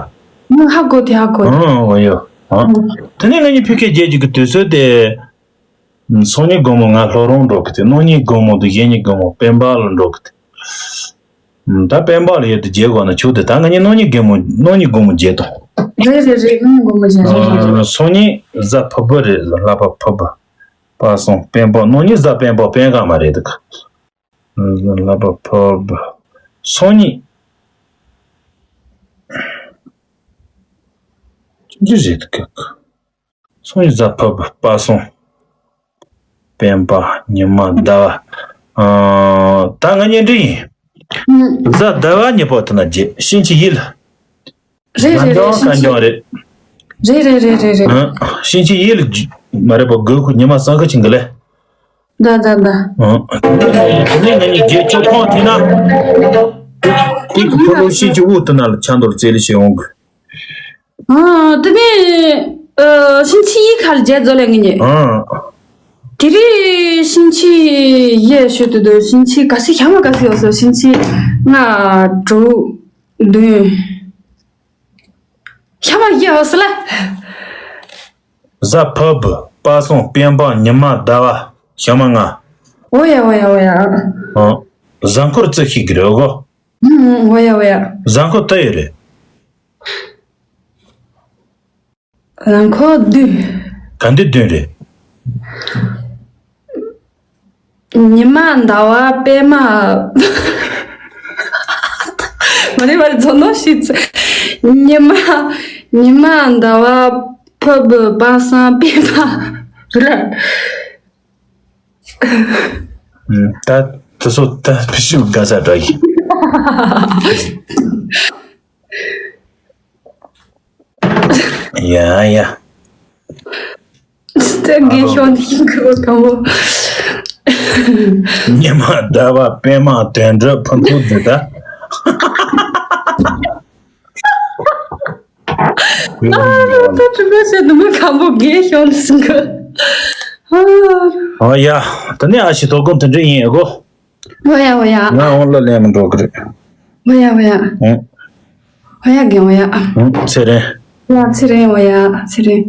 ཨུམ། ཧ་གོ་ཐིག་ཧ་གོ་ཐིག་ཨུམ། འོ་ཡོ། ཨ། ཨུམ། དེ་ནས་ང་གཉིས་ཕི་ཁེ་རྒྱལ་གྱི་གི་དུས་ཚོད་དེ། སང་ཉིན་དགོང་མོ་ང་ལྷོ་རོང་འགྲོ་གི་དེ། གནངས་ཉིན་དགོང་མོ་དང་གཞེས་ཉིན་དགོང་མོ་སྤེན་པ་ལ་འགྲོ་གི་དེ། ད་སྤེན་པ་ལ་ཡོད་དུ་མཇལ་དགོས་ན་ཆོག་དེ། ད་ང་གཉིས་གནངས་ཉིན་དགོང་མོ་གནངས་ཉིན་དགོང་མོ་མཇལ་དང་། རེད་རེད་རེད། གནངས་ཉིན་དགོང་མོ་མཇལ་རེད་རེད། སང་ཉིན་གཟའ་ཕུར་བུ་རེད། ལྷག་པ་ཕུར་བུ། པ་སངས་སྤེན་པ། གནངས་ཉིན་གཟའ་སྤེན་པ་སྤེན་ཀ་མ་རེད་འདུག་ལྷག་པ་ཕུར་བུ། སང་ཉིན་ཅི་རེད་འདུག་སང་ཉིན་གཟའ་ཕུར་བུ། པ་སངས། སྤེན་པ། ཉི་མ། ཟླ་བ། ཨ། ད་ང་གཉིས་འདྲི་ཡིན། ཨུམ། གཟའ་ཟླ་བ་གཉིས་པོ་དེ་ན་རྗེས་ཤིང་ཆི་ཡིལ། རེད་རེད་རེད། ཤིང་ཆི། རྐང་རྐྱང་རེད། རེད་རེད་རེད་རེད་རེད། ཨ། ཤིང་ཆི་ཡིལ་མ་རེད་པ། དགོས་ཁུ་ཉི་མ་སང་ཁ་ཆིང་གི་ལེ། ད་ད་ད། ཨ། དེ་ནས་ང་གཉིས་རྗེས་ཆོག་ཐོང་ཐི་ན། དེ་ཁུ་ཕོ་ལོ་ཤིང་ཆི་འུ་དེ་ན་ལ་ཆ་འདོར་རྩེ་ལེ་ཞེ་འོང་གི་ཨ། དེ་ནས་ཨ། ཤིང་ཆི་ཡིལ་ཁ་ལ་རྗེས་རྫོགས་ལས་ངེས་ཉེ། ཨ། དེ་རིང་ཤིང་ཆི་ཡིལ་ཞུ་དུ་དུ། ཤིང་ཆི་ག་ཚོད་ཤ་མ་ག་ཚོད་ཡོད་སོ། ཤིང་ཆི་ལྔ་དྲུག་བདུན། ཤ་མ་ཡིལ་ཡོད་སོ་ལ། གཟའ་ཕུར་བུ། པ་སངས། སྤེན་པ། ཉི་མ། ཟླ་བ། ཤ་མ་ལྔ། འོ་ཡ་འོ་ཡ་འོ་ཡ། ཨ། གཟའ་འཁོར་རྩི་ཤེས་ཀྱི་རེད་གོ། ཨུམ། འོ་ཡ་འོ་ཡ། གཟའ་འཁོར་དུ་ཡོད་རེད། གཟའ་འཁོར་བདུན། ག་འདི་བདུན་རེད། ཉི་མ། ཟླ་བ། པད་མ། མ་རེད་མ་རེད། ཚོ་ནོ་ཤི་ཚེ། ཉི་མ། ཉི་མ། ཟླ་བ། ཕུར་བུ། པ་སངས། སྤེན་པ། ར། ད་དེ་ཚོ་ད་ཕི་ཤུ་དགའ་ས་འདྲ་ཡིན། ཡ་ཡ། ད་དགེ་ཤོག་ནི་ཁོ་གང་བོ། ཉི་མ། ཟླ་བ། པད་མ། དོན་གྲུབ། ཕུན་ཚོགས་འདི་ད། ད་དྲི་བ་བཤད་དུ་མི་གང་བོ་དགེ་ཤོག་ནི་སྲིང་གི་ཨོ་ཡ། ད་ནི་ཨ་ཤི་དོ་དགོང་དེ་འདྲ་ཡིན་ཨེ་གོ། འོ་ཡ་འོ་ཡ། ང་འོང་ལ་ལེན་མི་འགྲོ་གི་རེད། འོ་ཡ་འོ་ཡ། ཨང་། འོ་ཡ་རྒན་འོ་ཡ། ཨང་། ཚེ་རིང་། ཡ་ཚེ་རིང་འོ་ཡ་ཚེ་རིང་།